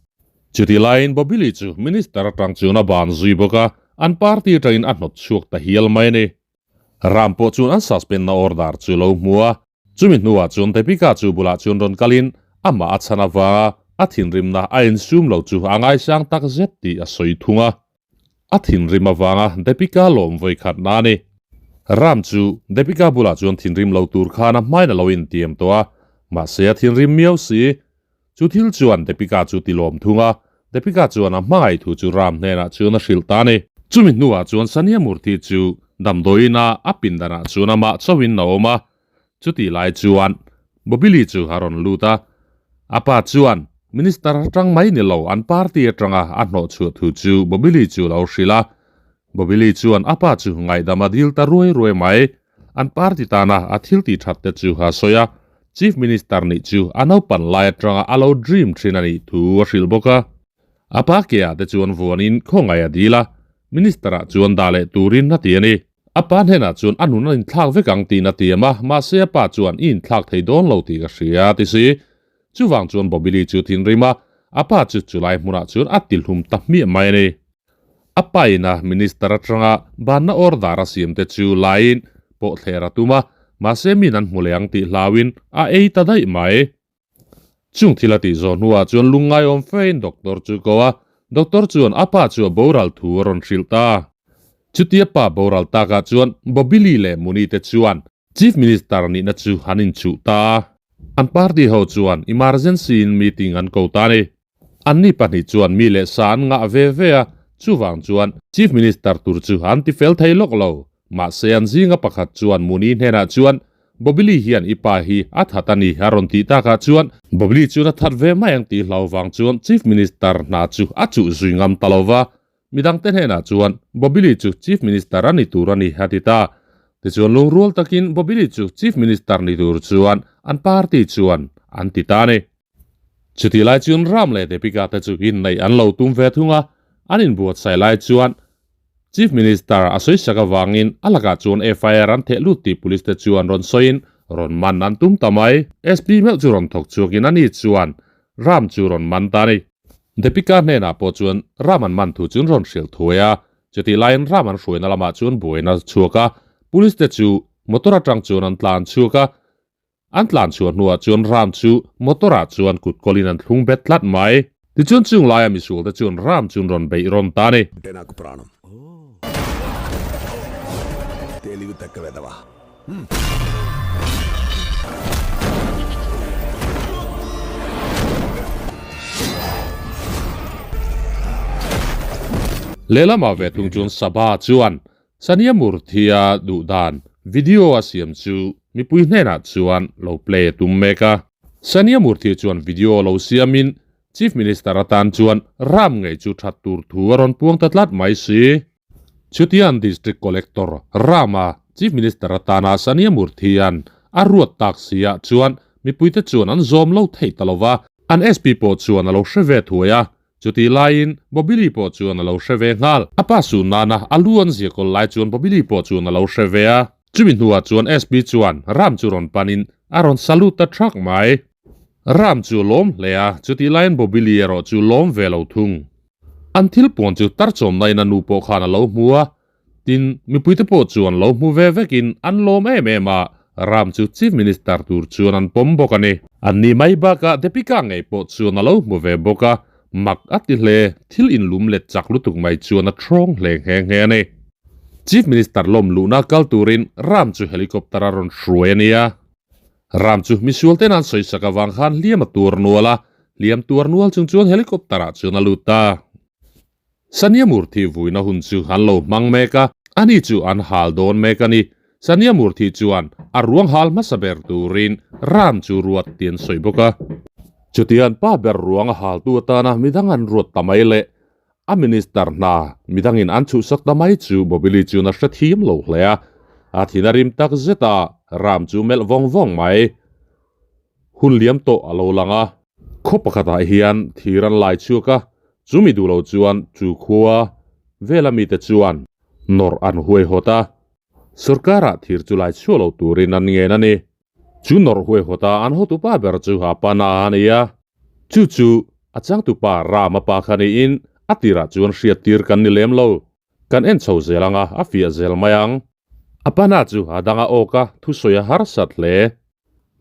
Chuti laiin Bobili chu Minister atang chuan a ban zui bawk a, an party atangin a hnawt chhuak ta hial mai a ni. Ram pawh chuan an suspend na order chu lo hmu a, chumi hnuah chuan Deepika chu bulah chuan rawn kalin amah a chhan avanga a thinrimna a insum lo chu a ngaisang tak zet tih a sawi thung a. A thinrim avanga Deepika lawm vawi khat na a ni. Ram chu Deepika bulah chuan thinrim lo tur khan a hmain a lo intiam tawh a, mahse a thinrim miau si. Chu thil chuan Deepika chu ti lawm thung a, Deepika chuan a hmangaih thu chu Ram hnenah chuan a hrilh ta a ni. Chumi hnuah chuan Sania Murthy chu damdawiina a pindanah chuan amah chauhin a awm a, chutih lai chuan Bobili chu a rawn lut a, a pa chuan Minister atang mai ni lo an party atanga a hnawhchhuah thu chu Bobili chu lo hrilh a, Bobili chuan a pa chu ngaihdam a dil ta ruai ruai mai. An party tana a thil tih that te chu a sawi a, Chief Minister nih chu a naupan lai atanga a lo dream thin a nih thu a hrilh bawk a. A pa ke ah te chuan vuanin khawngaih a dil a, Minister ah chuan dah leh turin a ti a ni. A pa hnenah chuan a nun a inthlak vek ang tiin a tiam a, mahse a pa chuan i inthlak thei dawn lo tih ka hria a ti si. Chuvang chuan Bobili chu thinrim a, a pa chu chulai hmunah chuan a tilhlum ta hmiah mai a ni. A paina Minister atanga banna order a siam te chu laiin pawh thler a tum a, mahse min an hmu leh ang tih hlauin a ei ta daih mai. Chung thil a tih zawh hnuah chuan lungngai awm fein doctor chu ko a, doctor chuan a pa chu a boral thu a rawn hrilh ta. Chutia pa boral takah chuan Bobili leh Muni te chuan Chief Minister nihna chu an inchuh ta a, an party ho chuan emergency in meeting an ko ta a ni. Anni pahnih chuan mi leh sa an ngah ve ve a, chuvang chuan Chief Minister tur chu an ti fel thei lawk lo. Mahse an zinga pakhat chuan Muni hnenah chuan, Bobili hian i pa hi a that a ni a rawn tih takah chuan, Bobili chuan a that ve mai ang tih hlau vang chuan Chief Minister hna chu a chuh zui ngam ta lo va, Midangte hnenah chuan Bobili chu Chief Minister a ni tur a ni a ti ta. Tichuan lungrual takin Bobili chu Chief Minister ni tur chuan an party chuan an ti ta a ni. Chutih lai chuan Ram leh Deepika te chu inneih an lo tum ve thung a, an inbuatsaih lai chuan Chief Minister a sawisak avangin a lakah chuan FIR an theh lut tih Police te chuan rawn sawiin rawn man an tum ta mai. SP meuh chu rawn thawk chhuakin ani chuan Ram chu rawn man ta a ni. Deepika hnenah pawh chuan Ram an man thu chu an rawn hrilh thuai a, chutih laiin Ram an hruaina lamah chuan buaina a chhuak a, police te chu motor atang chuan an tlan chhuak a, an tlan chhuah hnuah chuan Ram chu motor ah chuan kut kawlin an thlung bet tlat mai. Tichuan chung laia misual te chuan Ram chu an rawn beih rawn ta a ni. Lehlamah ve thung chuan Sabha chuan Sania Murthy-a duh dan video a siam chu mipui hnenah chuan lo play a tum mek a. Sania Murthy chuan video lo siamin Chief Minister atan chuan ram ngei chu that tur thu a rawn puang ta tlat mai si. Chutiang District Collector Rama Chief Minister atana Sania Murthy-a'n a ruat tak si-ah chuan mipuite chuan an zawm lo thei ta lo va. An SP pawh chuan a lo hre ve thuai a, chutih laiin Bobili pawh chuan a lo hre ve nghal. A pa su nana a lu an ziakawl lai chuan Bobili pawh chuan a lo hre ve a. Chumi hnuah chuan SP chuan Ram chu rawn panin a rawn salute ta thak mai. Ram chu a lawm hle a, chutih laiin Bobili erawh chu lawm ve lo thung. An thil puan chu tarchawmna in a nu pawh khan a lo hmu a, tin, mipuite pawh chuan lo hmu ve vekin an lawm em em a, Ram chu Chief Minister tur chuan an pawm bawk a ni. An ni mai bakah Deepika ngei pawh chuan a lo hmu ve bawk a, mak a ti hle, thil inlum let chak lutuk mai chuan a thrawng hle nghe nghe a ni. Chief Minister lawm luhna kal turin Ram chu helicopter a rawn hruai a nia. Ram chu misual ten an sawisak avang khan hliam a tuar nual a, hliam tuar nual chung chuan helicopter ah chuan a lut ta. Sania Murthy vuina hun chu an lo hmang mek a, ani chu an hal dawn mek a ni. Sania Murthy chuan a ruang hal hmasa ber turin Ram chu ruat tih an sawi bawk a. Chutian pa ber ruang a haltu atana midang an ruat ta mai leh A minister hna midangin an chhuhsak ta mai chu Bobili chuan a hre thiam lo hle a, a thin a rim tak zet a, ram chu melh vawng vawng mai. Hun liam tawh a lo lang a. Khaw pakhatah hian thir an lai chhuak a, chu mi duh lo chuan chu khua vela mite chuan nawrh an huaihawt a, sorkarah thir chu lai chhuah lo turin an ngen a ni. Chu nawrh huaihawta an hotupa ber chu a pan a a ni a, chu chu. A changtupa Rama pa kha niin a tirah chuan hriat tir kan ni lem lo. Kan en chho zel anga a fiah zel mai ang. A pana chu a dang a awk a, thusawi a harsat hle.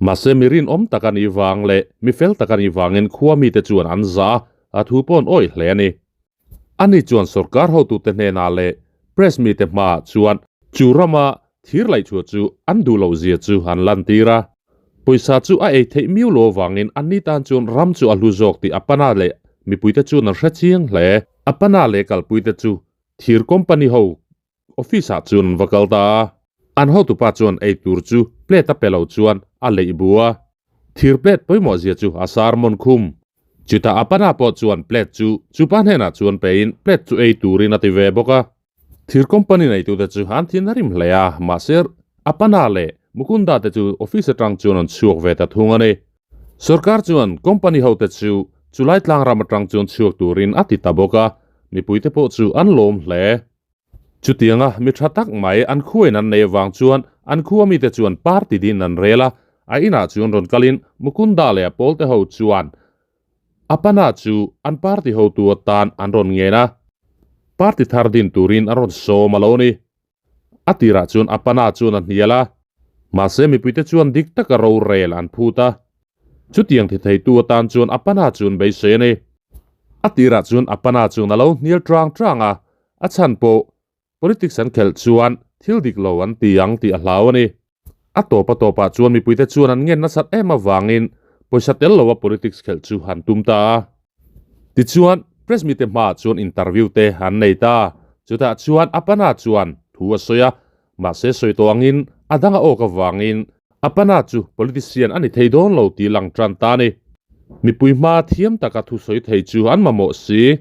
Mahse mi rinawm tak a nih vang leh mi fel tak a nih vangin khua mite chuan an zah a, a thu pawh an awih hle a ni. Ani chuan sorkar hotute hnenah leh press mite hmaah chuan chu rama thir laihchhuah chu an duh loh zia chu an lantir a. Pawisa chu a ei theih miau lo avangin anni tan chuan ram chu a hlu zawk tih Apana leh mipuite chuan an hre chiang hle. Apana leh kalpuite chu thir company ho Office ah chuan an va kal ta a, an hotupa chuan ei tur chu plate a pe lo chuan a leih bu a, thir plate pawimawh zia chu a sermon khum. Chutah a pana pawh chuan plate chu chupa hnenah chuan pein plate chu ei turin a ti ve bawk a. Thir company neitute chu an thin a rim hle a, mahse a pana leh Mukunda te chu office atang chuan an chhuak ve ta thung a ni. Sorkar chuan company hote chu chulai tlang ram atang chuan chhuak turin a ti ta bawk a, mipuite pawh chu an lawm hle. Chutianga mi tha tak mai an khuain an nei avang chuan an khua mite chuan party din an rel a, a inah chuan rawn kalin Mukunda leh a pawlte ho chuan Apana chu an party hotu atan an rawn ngen a, party thar din turin an rawn sawm a lo ni. A tirah chuan Apana chuan a hnial a, mahse mipuite chuan dik taka rorel an phut a. Chutiang thi theitu atan chuan Apana chuan beisei a ni. A tirah chuan Apana chuan a lo hnial tang tang a, a chhan pawh politics an khelh chuan thil dik lo an ti ang tih a hlau a ni. A tawp a tawpah chuan mipuite chuan an ngen nasat em avangin pawisa tel loa politics khelh chu an tum ta a. Tichuan, press mite hmaah chuan interview te an nei ta. Chutah chuan Apana chuan thu a sawi a, mahse sawi tawh angin a dang a awk avangin Apana chu politician a ni thei dawn lo tih lang tan ta a ni. Mipui hmaa thiam taka thu sawi thei chu an mamawh si.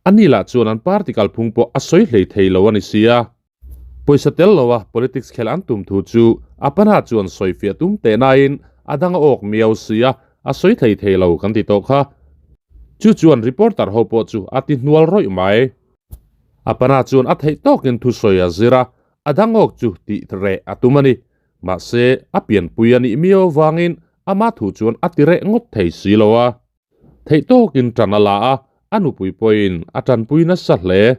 Ani lah chuan an party kalphung pawh a sawi hlei thei lo a ni sia. Pawisa tel loa politics khelh an tum thu chu Apana chuan sawi fiah tum teh nain a dang a awk miau si a, a sawi thei thei lo kan ti tawh kha. Chu chuan reporter ho pawh chu a ti hnual rawih mai. Apana chuan a theih tawkin thu sawi a zir a, a dang awk chu tih reh a tum a ni. Mahse, a pianpui a nih miau avangin ama thu chuan a ti reh ngawt thei si lo a. Theih tawkin ṭan a la a, a nupui pawhin a ṭanpui nasa hle.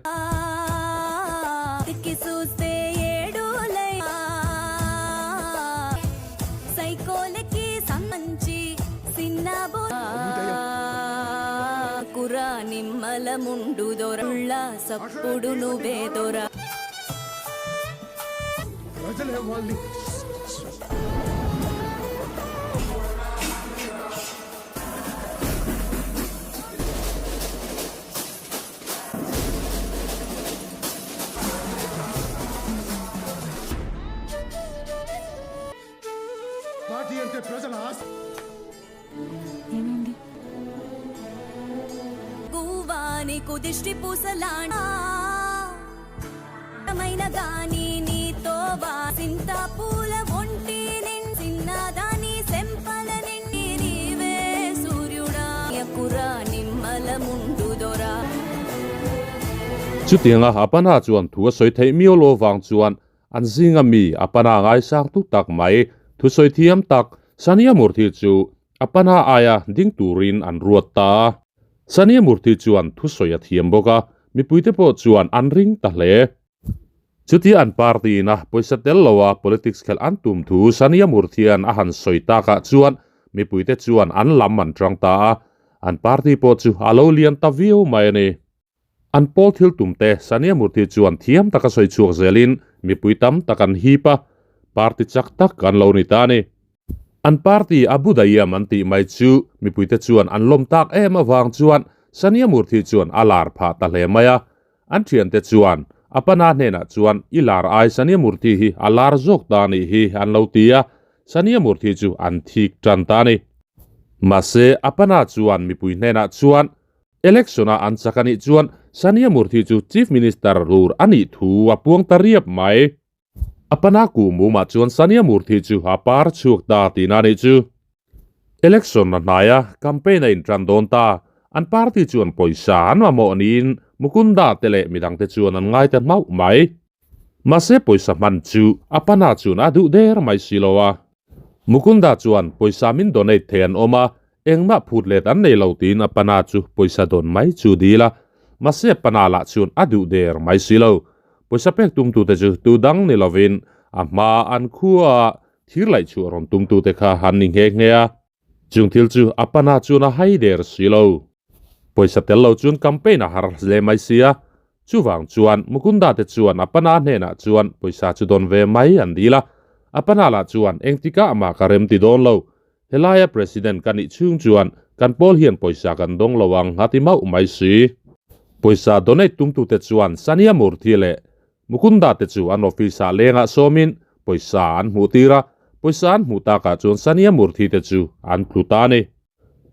Chutianga Apana chuan thu a sawi theih miau lo vang chuan an zinga mi Apana ngaisang tu tak mai thusawi thiam tak Sania Murthy chu Apana aia ding turin an ruat ta a. Sania Murthy chuan thusawi a thiam bawk a, mipuite pawh chuan an ring ta hle. Chutia an party ina pawisa tel loa politics khelh an tum thu Sania Murthy-a'n a han sawi takah chuan mipuite chuan an lam an tang ta a, an party pawh chu a lo lian ta viau mai a ni. An pawl thil tumte Sania Murthy chuan thiam taka sawi chhuak zelin mipui tam tak an hip a, party chak tak an lo ni ta a ni. An party Abu Dayam an tih mai chu mipuite chuan an lawm tak em avang chuan Sania Murthy chuan a lar phah ta hle mai a, An thiante chuan a pana hnenah chuan i lar ai Sania Murthy hi a lar zawk ta a nih hi an lo ti a, Sania Murthy chu an thik tan ta a ni. Mahse, a pana chuan mipui hnenah chuan election a an chak a nih chuan Sania Murthy chu Chief Minister lur a nih thu a puang ta riap mai. A pana kuhmumah chuan Sania Murthy chu a par chhuak ta tihna a nih chu. Election a hnai a, campaign a intan dawn ta. An party chuan pawisa an mamawh niin Mukunda te leh midangte chuan an ngai ta hlauh mai. Mahse pawisa hman chu a pana chuan a duh der mai si lo a. Mukunda chuan pawisa min donate thei an awm a. Engmah phut let an nei lo tiin Apana chu pawisa dawn mai chu dil a, mahse Apana lah chuan a duh der mai si lo. Pawisa pek tumtute chu tu dang ni lovin a hma an khua thir laih chhuah rawn tumtute kha an ni nghe nghe a. Chung thil chu Apana chuan a hai der si lo. Pawisa tel lo chuan campaign a har hle mai si a, chuvang chuan Mukunda te chuan Apana hnenah chuan pawisa chu dawn ve mai an dil a. Apana lah chuan engtikah mah ka rem ti dawn lo, Helaia President ka nih chhung chuan kan pawl hian pawisa kan dawng lo ang a ti mauh mai si. Pawisa donate tumtute chuan Sania Murthy leh Mukunda te chu an office-ah lengah sawmin pawisa an hmuh tir a, pawisa an hmuh takah chuan Sania Murthy te chu an tlu ta a ni.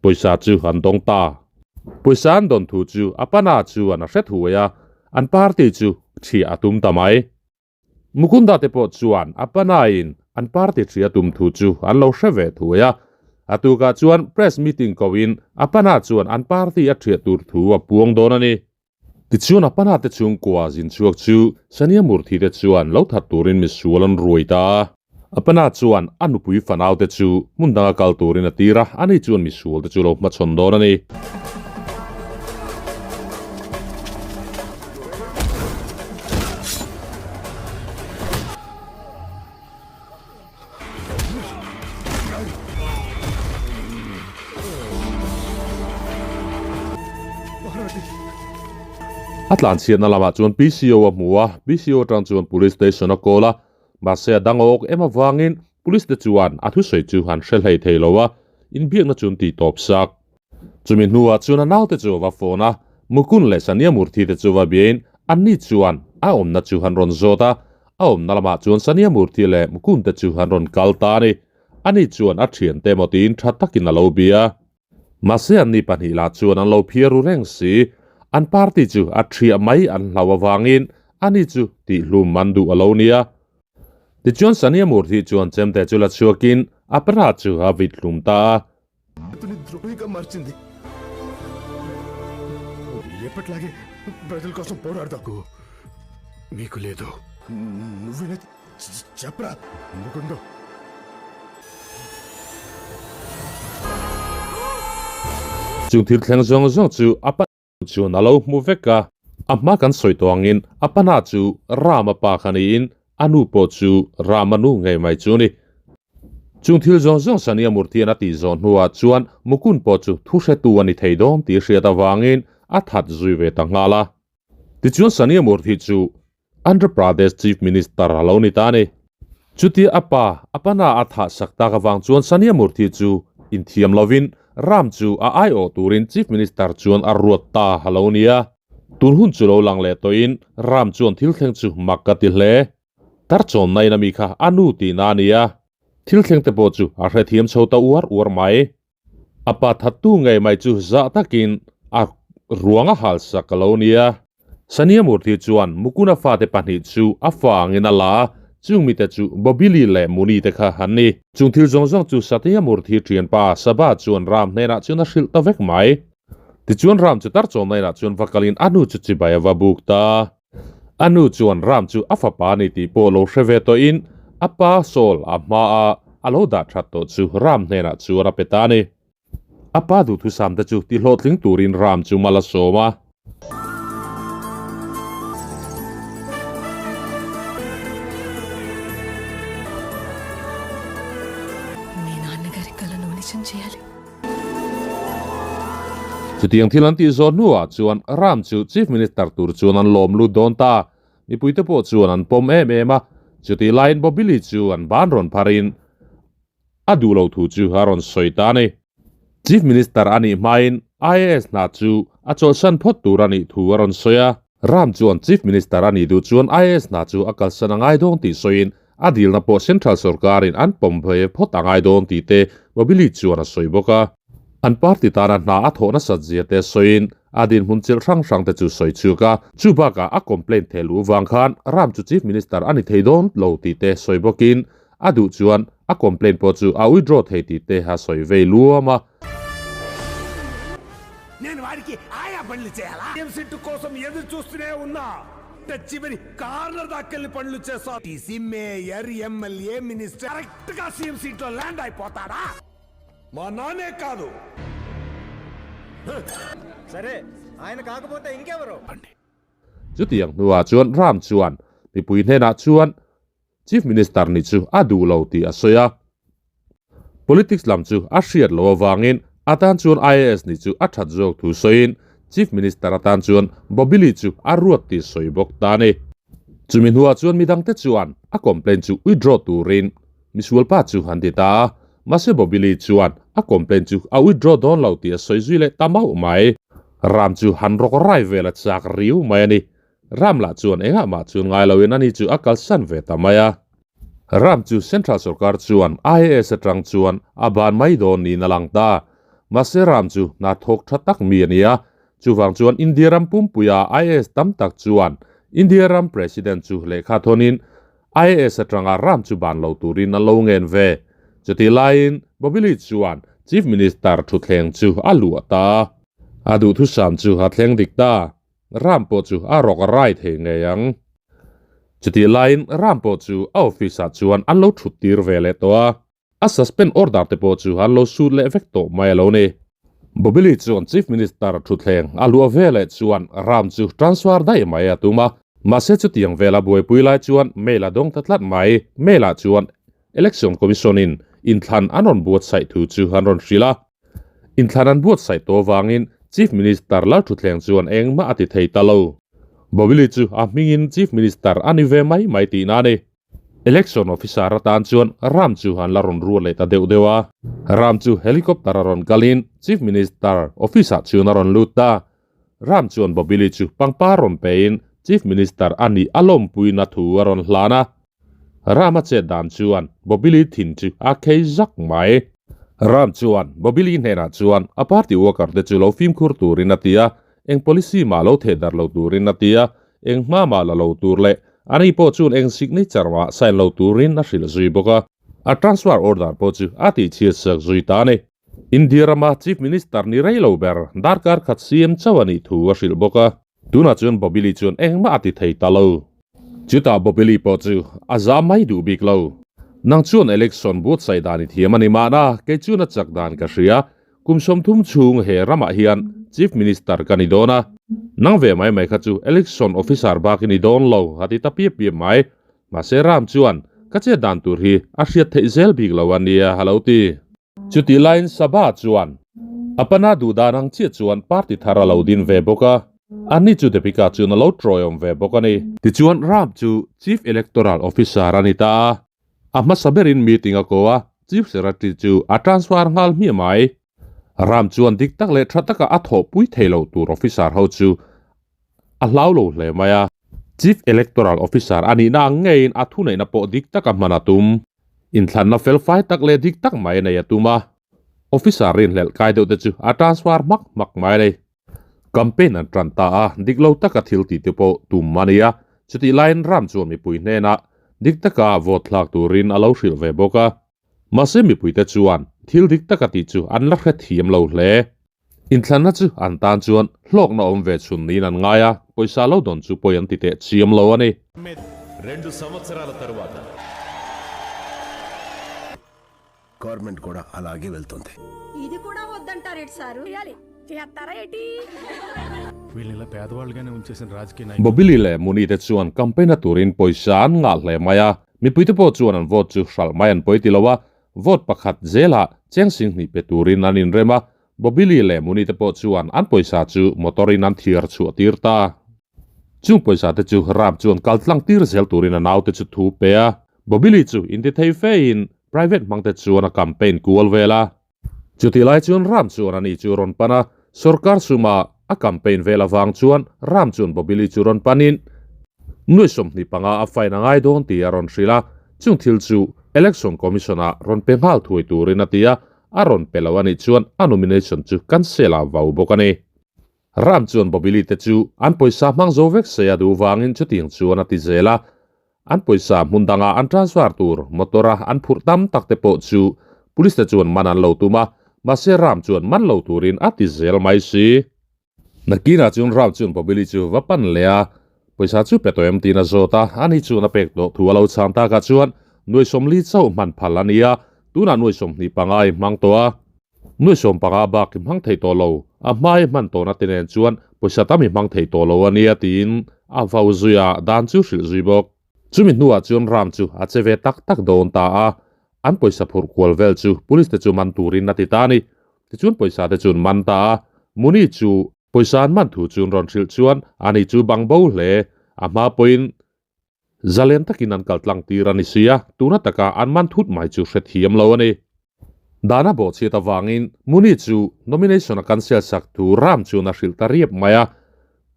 Pawisa chu an dawng ta. Pawisa an dawn thu chu Apana chuan a hre thuai a, an party chu ṭhiah a tum ta mai. Mukunda te pawh chuan a panain an party hria tum thu chu an lo hre ve thuai a. A tukah chuan press meeting koin a pana chuan an party a ṭhiah tur thu a puang dawn a ni. Tichuan a pana te chhungkua zin chhuak chu Sania Murthy te chuan lo that turin misual an ruai ta a. A pana chuan a nupui fanau te chu hmun danga kal turin a tir a, ani chuan misual te chu lo hmachhawn dawn a ni. A tlanchhiatna lamah chuan PCO a hmu a, PCO atang chuan Police Station a call a, Mahse a dang awk em avangin Police te chuan a thusawi chu an hre hlei thei lo a, inbiakna chu an tih tawp sak. Chumi hnuah chuan a naute chu a va phone a, Mukund leh Sania Murthy te chu va biain anni chuan a awmna chu an rawn zawt a, a awmna lamah chuan Sania Murthy leh Mukund te chu an rawn kal ta a ni. Ani chuan a thiante emaw tiin tha takin a lo bia. Mahse anni pahnih lah chuan an lo phiar ru reng si, an party chu a thiah mai an hlau avangin ani chu tihhlum an duh a lo nia. Tichuan Sania Murthy chuan chemte chu la chhuakin a pra chu a vit hlum ta a. Chung thil thleng zawng zawng chu a pa chuan a lo hmu vek a. A hma kan sawi tawh angin a pana chu Rama pa kha niin a nu pawh chu Rama nu ngei mai chu a ni. Chung thil zawng zawng Sania Murthy-a'n a tih zawh hnuah chuan Mukund pawh chu thu hretu a ni thei dawn tih hriat avangin a that zui ve ta nghal a. Tichuan Sania Murthy chu Andhra Pradesh Chief Minister a lo ni ta a ni. Chutia a pa, a pana a thah sak tak avang chuan Sania Murthy chu inthiam lovin ram chu a aiawh turin Chief Minister chuan a ruat ta a lo ni a. Tun hun chu lo lang leh tawhin ram chuan thil thleng chu mak ka ti hle. Tarchawnna in a mi kha a nu tihna a ni a. Thil thleng te pawh chu a hrethiam chho ta uar uar mai. A pa thattu ngei mai chu zah takin a ruang a hal sak a lo nia. Sania Murthy chuan Mukuna fate pahnih chu a fa angin a la a, chung mite chu Bobili leh Muni te kha an ni. Chung thil zawng zawng chu Satya Murthy thianpa Sabha chuan Ram hnenah chuan a hrilh ta vek mai. Tichuan Ram chu tarchawmna inah chuan va kalin a nu chu chibai a va buk ta. A nu chuan Ram chu a fapa a ni tih pawh lo hre ve tawhin a pa Saul a hmaa a lo dah that tawh chu Ram hnenah chuan a pe ta a ni. A pa duhthusam te chu tihlawhtling turin Ram chu mal a sawm a. Chutiang thil an tih zawh hnuah chuan Ram chu Chief Minister tur chuan an lawm lut dawn ta. Mipuite pawh chuan an pawm em em a, chutih laiin Bobili chu an ban rawn pharin a duh lo thu chu a rawn sawi ta a ni. Chief Minister a nih hmain IAS hna chu a chawlhsan phawt tur a nih thu a rawn sawi a. Ram chuan Chief Minister a nih duh chuan IAS hna chu a kalsan a ngai dawn tih sawiin a dilna pawh Central sorkarin an pawm ve phawt a ngai dawn tih te Bobili chuan a sawi bawk a. An party tana hna a thawh nasat zia te sawiin a dinhmun chilh hrang hrang te chu sawi chhuak a. Chu bakah a complaint theh luh vang khan Ram chu Chief Minister a ni thei dawn lo tih te sawi bawkin a duh chuan a complaint pawh chu a withdraw thei tih te a sawi vei luam a. మా నాన్నే కాదు సరే ఆయన కాకపోతే ఇంకెవరు Chutiang hnuah chuan Ram chuan mipui hnenah chuan Chief Minister nih chu a duh lo tih a sawi a. Politics lam chu a hriat loh avangin a tan chuan IAS nih chu a that zawk thu sawiin Chief Minister atan chuan Bobili chu a ruat tih sawi bawk ta a ni. Chumi hnuah chuan midangte chuan a complaint chu withdraw turin misual pa chu an ti ta a, mahse Bobili chuan a complaint chu a withdraw dawn lo tih a sawi zui leh ta mauh mai. Ram chu han rawk rai vel a chak riu mai a ni. Ram lah chuan engah mah chuan ngai loin ani chu a kalsan ve ta mai a. Ram chu Central sorkar chuan IAS atang chuan a ban mai dawn niin a lang ta. Mahse Ram chu hna thawk tha tak mi a ni a, chuvang chuan India ram pumpuia IAS tam tak chuan India ram President chu lehkha thawnin IAS atanga Ram chu ban lo turin an lo ngen ve. Chutih laiin Bobili chuan Chief Minister thutthleng chu a luah ta a. A duhthusam chu a thleng dik ta. Ram pawh chu a rawk a rai thei ngei ang. Chutih laiin Ram pawh chu a office ah chuan an lo thut tir ve leh tawh a, a suspend order te pawh chu an lo sut leh vek tawh mai a lo ni. Bobili chuan Chief Minister thutthleng a luah ve leh chuan Ram chu transfer daih mai a tum a, mahse chutiang vela buaipui lai chuan mail a dawng ta tlat mai. Mail ah chuan Election Commission in inthlan an rawn buatsaih thu chu an rawn hrilh a. Inthlan an buatsaih tawh avangin Chief Minister Lalthuthleng chuan engmah a ti thei ta lo. Bobili chu a hmingin Chief Minister a ni ve mai mai tihna a ni. Election Officer atan chuan Ram chu an la rawn ruat leh ta deuh deuh a. Ram chu helicopter a rawn kalin Chief Minister office ah chuan a rawn lut ta. Ram chuan Bobili chu pangpar rawn pein Chief Minister a nih a lawmpuina thu a rawn hlan a. Rama chet dan chuan Bobili thin chu a khei zak mai. Ram chuan Bobili hnenah chuan a party worker te chu lo fimkhur turin a ti a, eng policy mah lo theh darh lo turin a ti a, eng hma mah la lo tur leh ani pawh chuan eng signature mah sign lo turin a hrilh zui bawk a. A transfer order pawh chu a tihchhiat sak zui ta a ni. India rama Chief Minister ni rei lo ber darkar khat CM chauh a nih thu a hrilh bawk a. Tunah chuan Bobili chuan engmah a ti thei ta lo. Chutah Bobili pawh chu a za mai duh bik lo. Nang chuan election buatsaih dan i thiam a ni mahna, kei chuan a chak dan ka hria. Kum 30 chhung he ramah hian Chief Minister ka ni dawn a. Nang ve mai mai kha chu election officer bak i ni dawn lo, a ti ta piap piap mai. Mahse Ram chuan ka chet dan tur hi a hriat theih zel bik lo a nia, a lo ti. Chutih laiin Sabha chuan a pana duh dan ang chiah chuan party thar a lo din ve bawk a, ani chu Deepika chuan a lo tawiawm ve bawk a ni. Tichuan Ram chu Chief Electoral Officer a ni ta a, a hmasa berin meeting a ko a, Chief Secretary chu a transfer nghal hmiah mai. Ram chuan dik tak leh tha taka a thawhpui thei lo tur officer ho chu a hlau lo hle mai a. Chief Electoral Officer a nihna ang ngeiin a thuneihna pawh dik taka hman a tum. Inthlanna felfai tak leh dik tak mai nei a tum a. Officer rinhlelh kai deuh te chu a transfer hmak hmak mai a ni. Campaign an tan ta a, dik lo taka thil tih te pawh tum a ni a. Chutih laiin ram chuan mipui hnenah dik taka vote thlak turin a lo hrilh ve bawk a. Mahse mipuite chuan thil dik taka tih chu an la hrethiam lo hle. Inthlanna chu an tan chuan hlawkna awm ve chhun niin an ngai a, pawisa lo dawn chu pawi an ti teh chiam lo a ni. రెండు సంవత్సరాల తరువాత government కూడా అలాగే వెళ్తుంది ఇది కూడా వద్దంటారేటి సారు చేస్తారా ఏటి వీళ్ళని ఇలా పేదవాళ్ళుగానే ఉంచేసిన రాజకీయ నాయకులు Bobili leh Muni te chuan campaign-na turin pawisa an ngah hle mai a, mipuite pawh chuan an vote chu hralh mai an pawi ti lo a, vote pakhat zelah cheng singhnih pe turin an inrem a, Bobili leh Muni te pawh chuan an pawisa chu motor-in an thiar chhuah tir ta. Chung pawisa te chu Ram chuan kal tlang tir zel turin a naute chu thu pe a, Bobili chu intithei fein private hmang te chuan a campaign kual vel a. Chutih lai chuan Ram chuan ani chu rawn pan a, sorkar suma a campaign vel avang chuan Ram chuan Bobili chu rawn panin nuai 25 a fine a ngai dawn tih a rawn hrilh a, chung thil chu Election Commission-ah rawn pe nghal thuai turin a ti a, a rawn pe lo anih chuan a nomination chu cancel a vau bawk a ni. Ram chuan Bobili te chu an pawisa hmang zo vek se a duh vangin chutiang chuan a ti zel a, An pawisa hmun danga an transfer tur motor a an phurh tam tak te pawh chu police te chuan man an lo tum a, mahse Ram chuan man lo turin a ti zel mai si. Nakinah chuan Ram chuan Bobili chu va pan leh a, pawisa chu pe tawh em tiin a zawt a, ani chuan a pek tawh thu a lo chhang takah chuan nuai 40 chauh hman phal a ni a, tunah nuai 25 i hmang tawh a. Nuai 15 bak i hmang thei tawh lo, a hma i hman tawhna te nen chuan pawisa tam i hmang thei tawh lo a nia tiin a vau zui a, dan chu hrilh zui bawk. Chumi hnuah chuan Ram chu a che ve tak tak dawn ta a, an pawisa phurh kual vel chu police te chu man turin a ti ta a ni. Tichuan pawisa te chuan man ta a, Muni chu pawisa an man thu chuan rawn hrilh chuan ani chu bang bo hle, a hma pawhin Zalen takin an kal tlang tir a ni si a, tuna taka an man thut mai chu hrethiam lo a ni. Dana bawhchhiat avangin Muni chu nomination a cancel sak thu Ram chuan a hrilh ta riap mai a,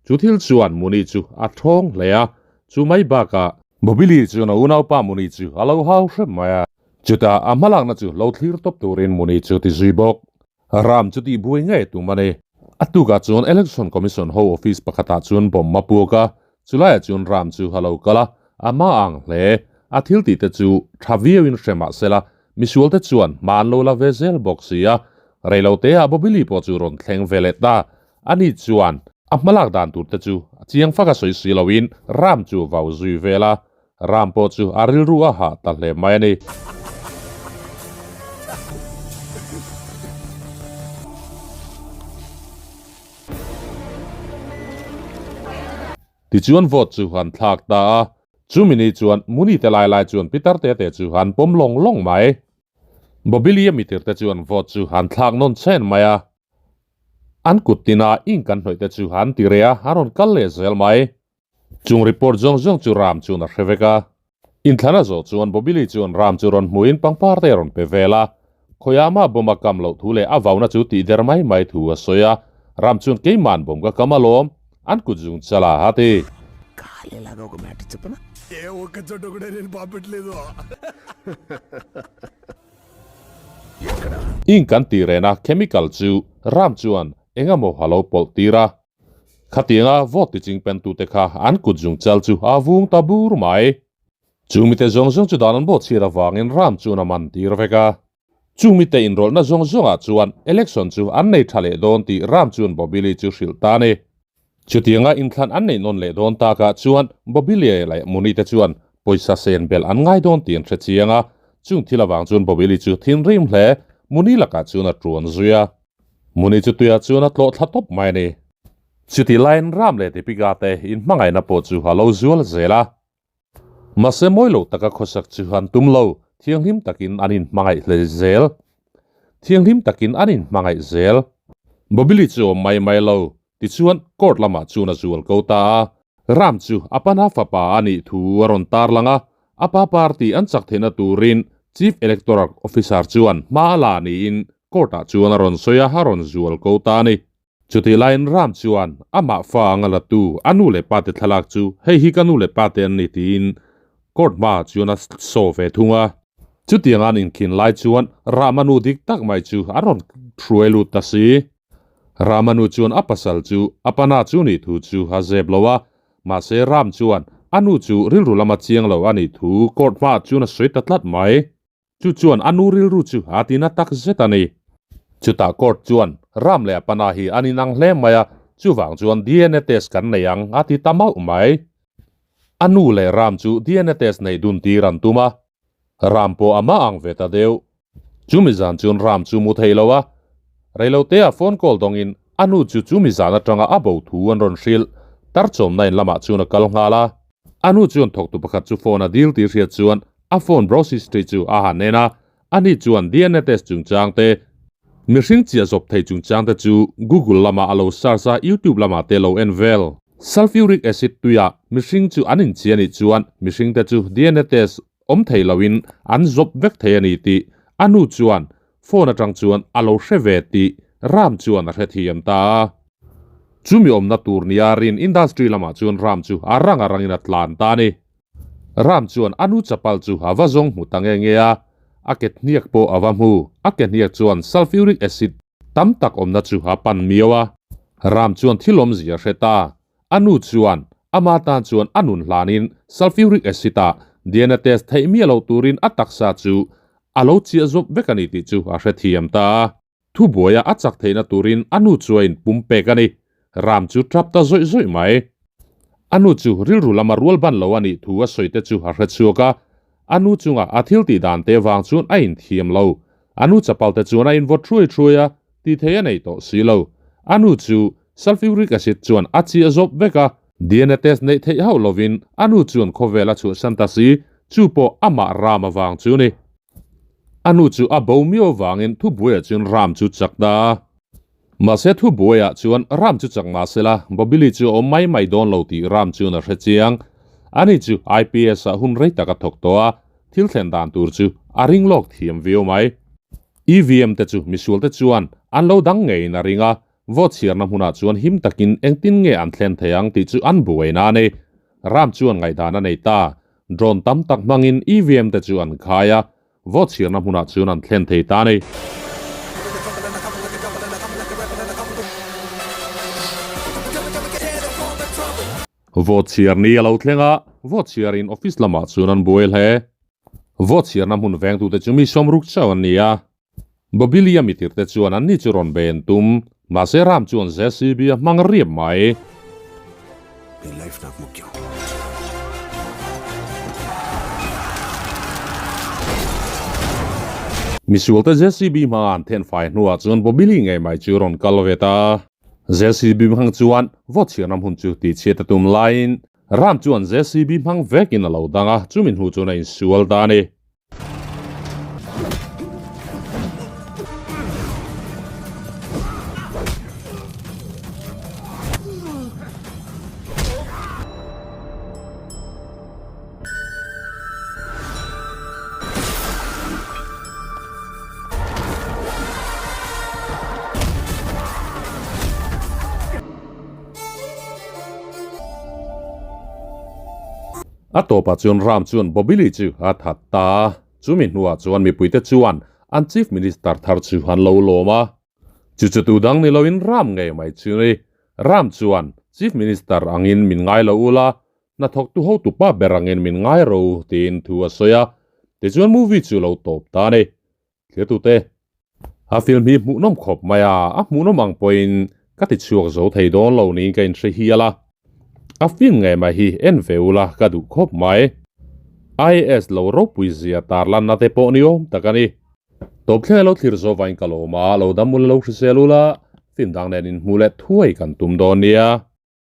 chu thil chuan Muni chu a thawng hle a, chu mai bakah Bobili chuan a unaupa Muni chu a lo hau hrep mai a, chutah a hmalakna chu lo thlir tawp turin Muni chu ti zui bawk. Ram chu tih buai ngei tum a ni. A tukah chuan Election Commission ho office pakhatah chuan bomb a puak a, chulaiah chuan Ram chu a lo kal a, a hma ang hle. A thil tih te chu tha viauin hre mah sela, misual te chuan hma an lo la ve zel bawk si a. Reiloteah Bobili pawh chu rawn thleng ve leh ta. Ani chuan a hmalak dan tur te chu chiang faka sawi si loin Ram chu vau zui vel a, Ram pawh chu a rilru a hah ta hle mai a ni. Tichuan vote chu han thlak ta a, chumi ni chuan Muni te lai lai chuan pitar te te chu han pawm lawng lawng mai. Bobilia mitir te chuan vote chu han thlak nawn chen mai a, an kut tina ink an hnawih te chu han ti reh a, an rawn kal leh zel mai. Chung report zawng zawng chu Ram chuan a hre vek a. Inthlan a zawh chuan Bobili chuan Ram chu rawn hmuhin pangpar te a rawn pe vel a. Khawiah mah bomb a kam loh thu leh a vauna chu tih der mai mai thu a sawi a. Ram chuan keima'n bomb ka kam alawm, an kut zung chal a ha ti. Ink an tih rehna chemical chu Ram chuan engemaw a lo pawlh tir a. Khatianga vote ti ching pentute kha an kut zung chal chu a vung ta bur mai. Chung mite zawng zawng chu dan an bawhchhiat avangin ram chuan a man tir vek a. Chung mite inrawlhna zawng zawngah chuan election chu an nei tha leh dawn tih ram chuan Bobili chu hrilh ta a ni. Chutianga inthlan an neih nawn leh dawn takah chuan Bobilie leh Muni te chuan pawisa sen belh an ngai dawn tih an hre chiang a. Chung thil avang chuan Bobili chu thinrim hle Muni lakah chuan a tuan zui a. Muni chu tuiah chuan a tlawh thla tawp mai a ni. Chuti laiin Ram leh Deepika te inhmangaihna pawh chu a lo zual zel a. Mahse mawi lo taka khawsak chu an tum lo, thianghlim takin an inhmangaih hle zel. Thianghlim takin an inhmangaih zel. Bobili chu awm mai mai lo, tichuan court lamah chuan a zual ko ta a. Ram chu a pana fapa a nih thu a rawn tarlang a, a pa party an chak theihna turin Chief Electoral Officer chuan hma a la niin court-ah chuan a rawn sawi a, a rawn zual ko ta a ni. Chutih laiin Ram chuan amah fa anga latu a nu leh pate thlalak chu hei hi ka nu leh pate an ni tiin court hmaah chuan a saw ve thung a. Chutianga an inkhin lai chuan Rama nu dik tak mai chu a rawn hruai lut ta si. Rama nu chuan a pasal chu a pana chu nih thu chu a zep lo a, mahse Ram chuan a nu chu rilru lama chiang lo a nih thu court hmaah chuan a sawi ta tlat mai. Chu chuan a nu rilru chu a tina tak zet a ni. Chutah court chuan Ram leh a pana hi an inang hle mai a, chuvang chuan DNA test kan nei ang a ti ta mauh mai. A nu leh Ram chu DNA test neih dun tir an tum a, Ram pawh a mah ang ve ta deuh. Chumi zan chuan Ram chu mu thei lo a, reilotea phone call dawngin a nu chu chumi zan atanga a bo thu an rawn hrilh. Tarchawmna in lamah chuan a kal nghal a. A nu chuan thawktu pakhat chu phone a dil tih hriat chuan a phone browse history chu a han en a, ani chuan DNA test chungchang te, mihring chiah zawp thei chungchang te chu Google lamah a lo search a, YouTube lamah te lo en vel. Sulfuric acid tuiah mihring chu an inchhi a nih chuan mihring te chu DNA test awm thei loin an zawp vek thei a ni tih a nu chuan phone atang chuan a lo hre ve tih Ram chuan a hrethiam ta a. Chumi awmna tur nia rin industry lamah chuan Ram chu a rang a rangin a tlan ta a ni. Ram chuan a nu chapal chu a va zawng hmu ta nge nge a, a ke hniak pawh a va hmu. A ke hniak chuan sulfuric acid tam tak awmna chu a pan miau a. Ram chuan thil awmzia a hre ta. A nu chuan ama tan chuan a nun hlanin sulfuric acid ah DNA test theih miah loh turin a taksa chu a lo chiah zawp vek a ni tih chu a hrethiam ta a. Thubuaia a chak theihna turin a nu chu a inpum pek a ni. Ram chu tap ta zawih zawih mai. A nu chu rilru lama rual ban lo a nih thu a sawi te chu a hre chhuak a. A nu chunga a thil tih dan te vang chuan a inthiam lo. A nu chapal te chuan a invawt thruai thruai a, tih theih a nei tawh si lo. A nu chu sulfuric acid chuan a chiah zawp vek a, DNA test neih theih hauh lovin a nu chuan khawvel a chhuahsan ta si, chu pawh amah Ram avang chu ni. A nu chu a bo miau avangin thubuaiah chuan Ram chu chak ta a. Mahse thubuaiah chuan Ram chu chak mahsela Bobili chu a awm mai mai dawn lo tih Ram chuan a hre chiang. Ani chu IPS ah hun rei tak a thawk tawh a, thil thlen dan tur chu a ring lawk thiam viau mai. EVM te chu misual te chuan an lo dang ngeiin a ring a, vote chhiarna hmunah chuan him takin engtin nge an thlen thei ang tih chu an buaina a ni. Ram chuan ngaihdan a nei ta. Drone tam tak hmangin EVM te chu an khai a, vote chhiarna hmunah chuan an thlen thei ta a ni. Vote chhiar ni a lo thleng a, vote chhiarin office lamah chuan an buai hle. Vote chhiarna hmun vengtute chu mi sawmruk chauh an ni a. Bobilia mitirte chuan anni chu rawn ben tum, mahse Ram chuan JCB a hmang riap mai. Ni life nak mukyam. Misualte JCB hmanga an thenfai hnuah chuan Bobili ngei mai chu rawn kal ve ta. JCB hmang chuan vote chhiarna hmun chu tihchhiat a tum laiin Ram chuan JCB hmang vekin a lo dang a, chumi hnu chuan a insual ta a ni. A tawpah chuan Ram chuan Bobili chu a that ta a, chumi hnuah chuan mipuite chuan an Chief Minister thar chu an lo lawm a. Chu chu tu dang ni loin Ram ngei mai chu ni. Ram chuan Chief Minister angin min ngai lo ula, hnathawktu hotupa ber angin min ngai ro tiin thu a sawi a, tichuan movie chu lo tawp ta a ni. Thirtute, A film hi hmuhnawm khawp mai a, a hmuhnawm ang pawhin ka ti chhuak zo thei dawn lo niin ka inhre hial a. A film ngei mai hi en ve ula ka duh khawp mai. IAS lo ropui zia tarlanna te pawh ni awm tak a ni. Tawp thleng lo thlir zo vain ka lawm a, lo dam ula lo hrisel ula, film dang nen inhmuh leh thuai kan tum dawn nia.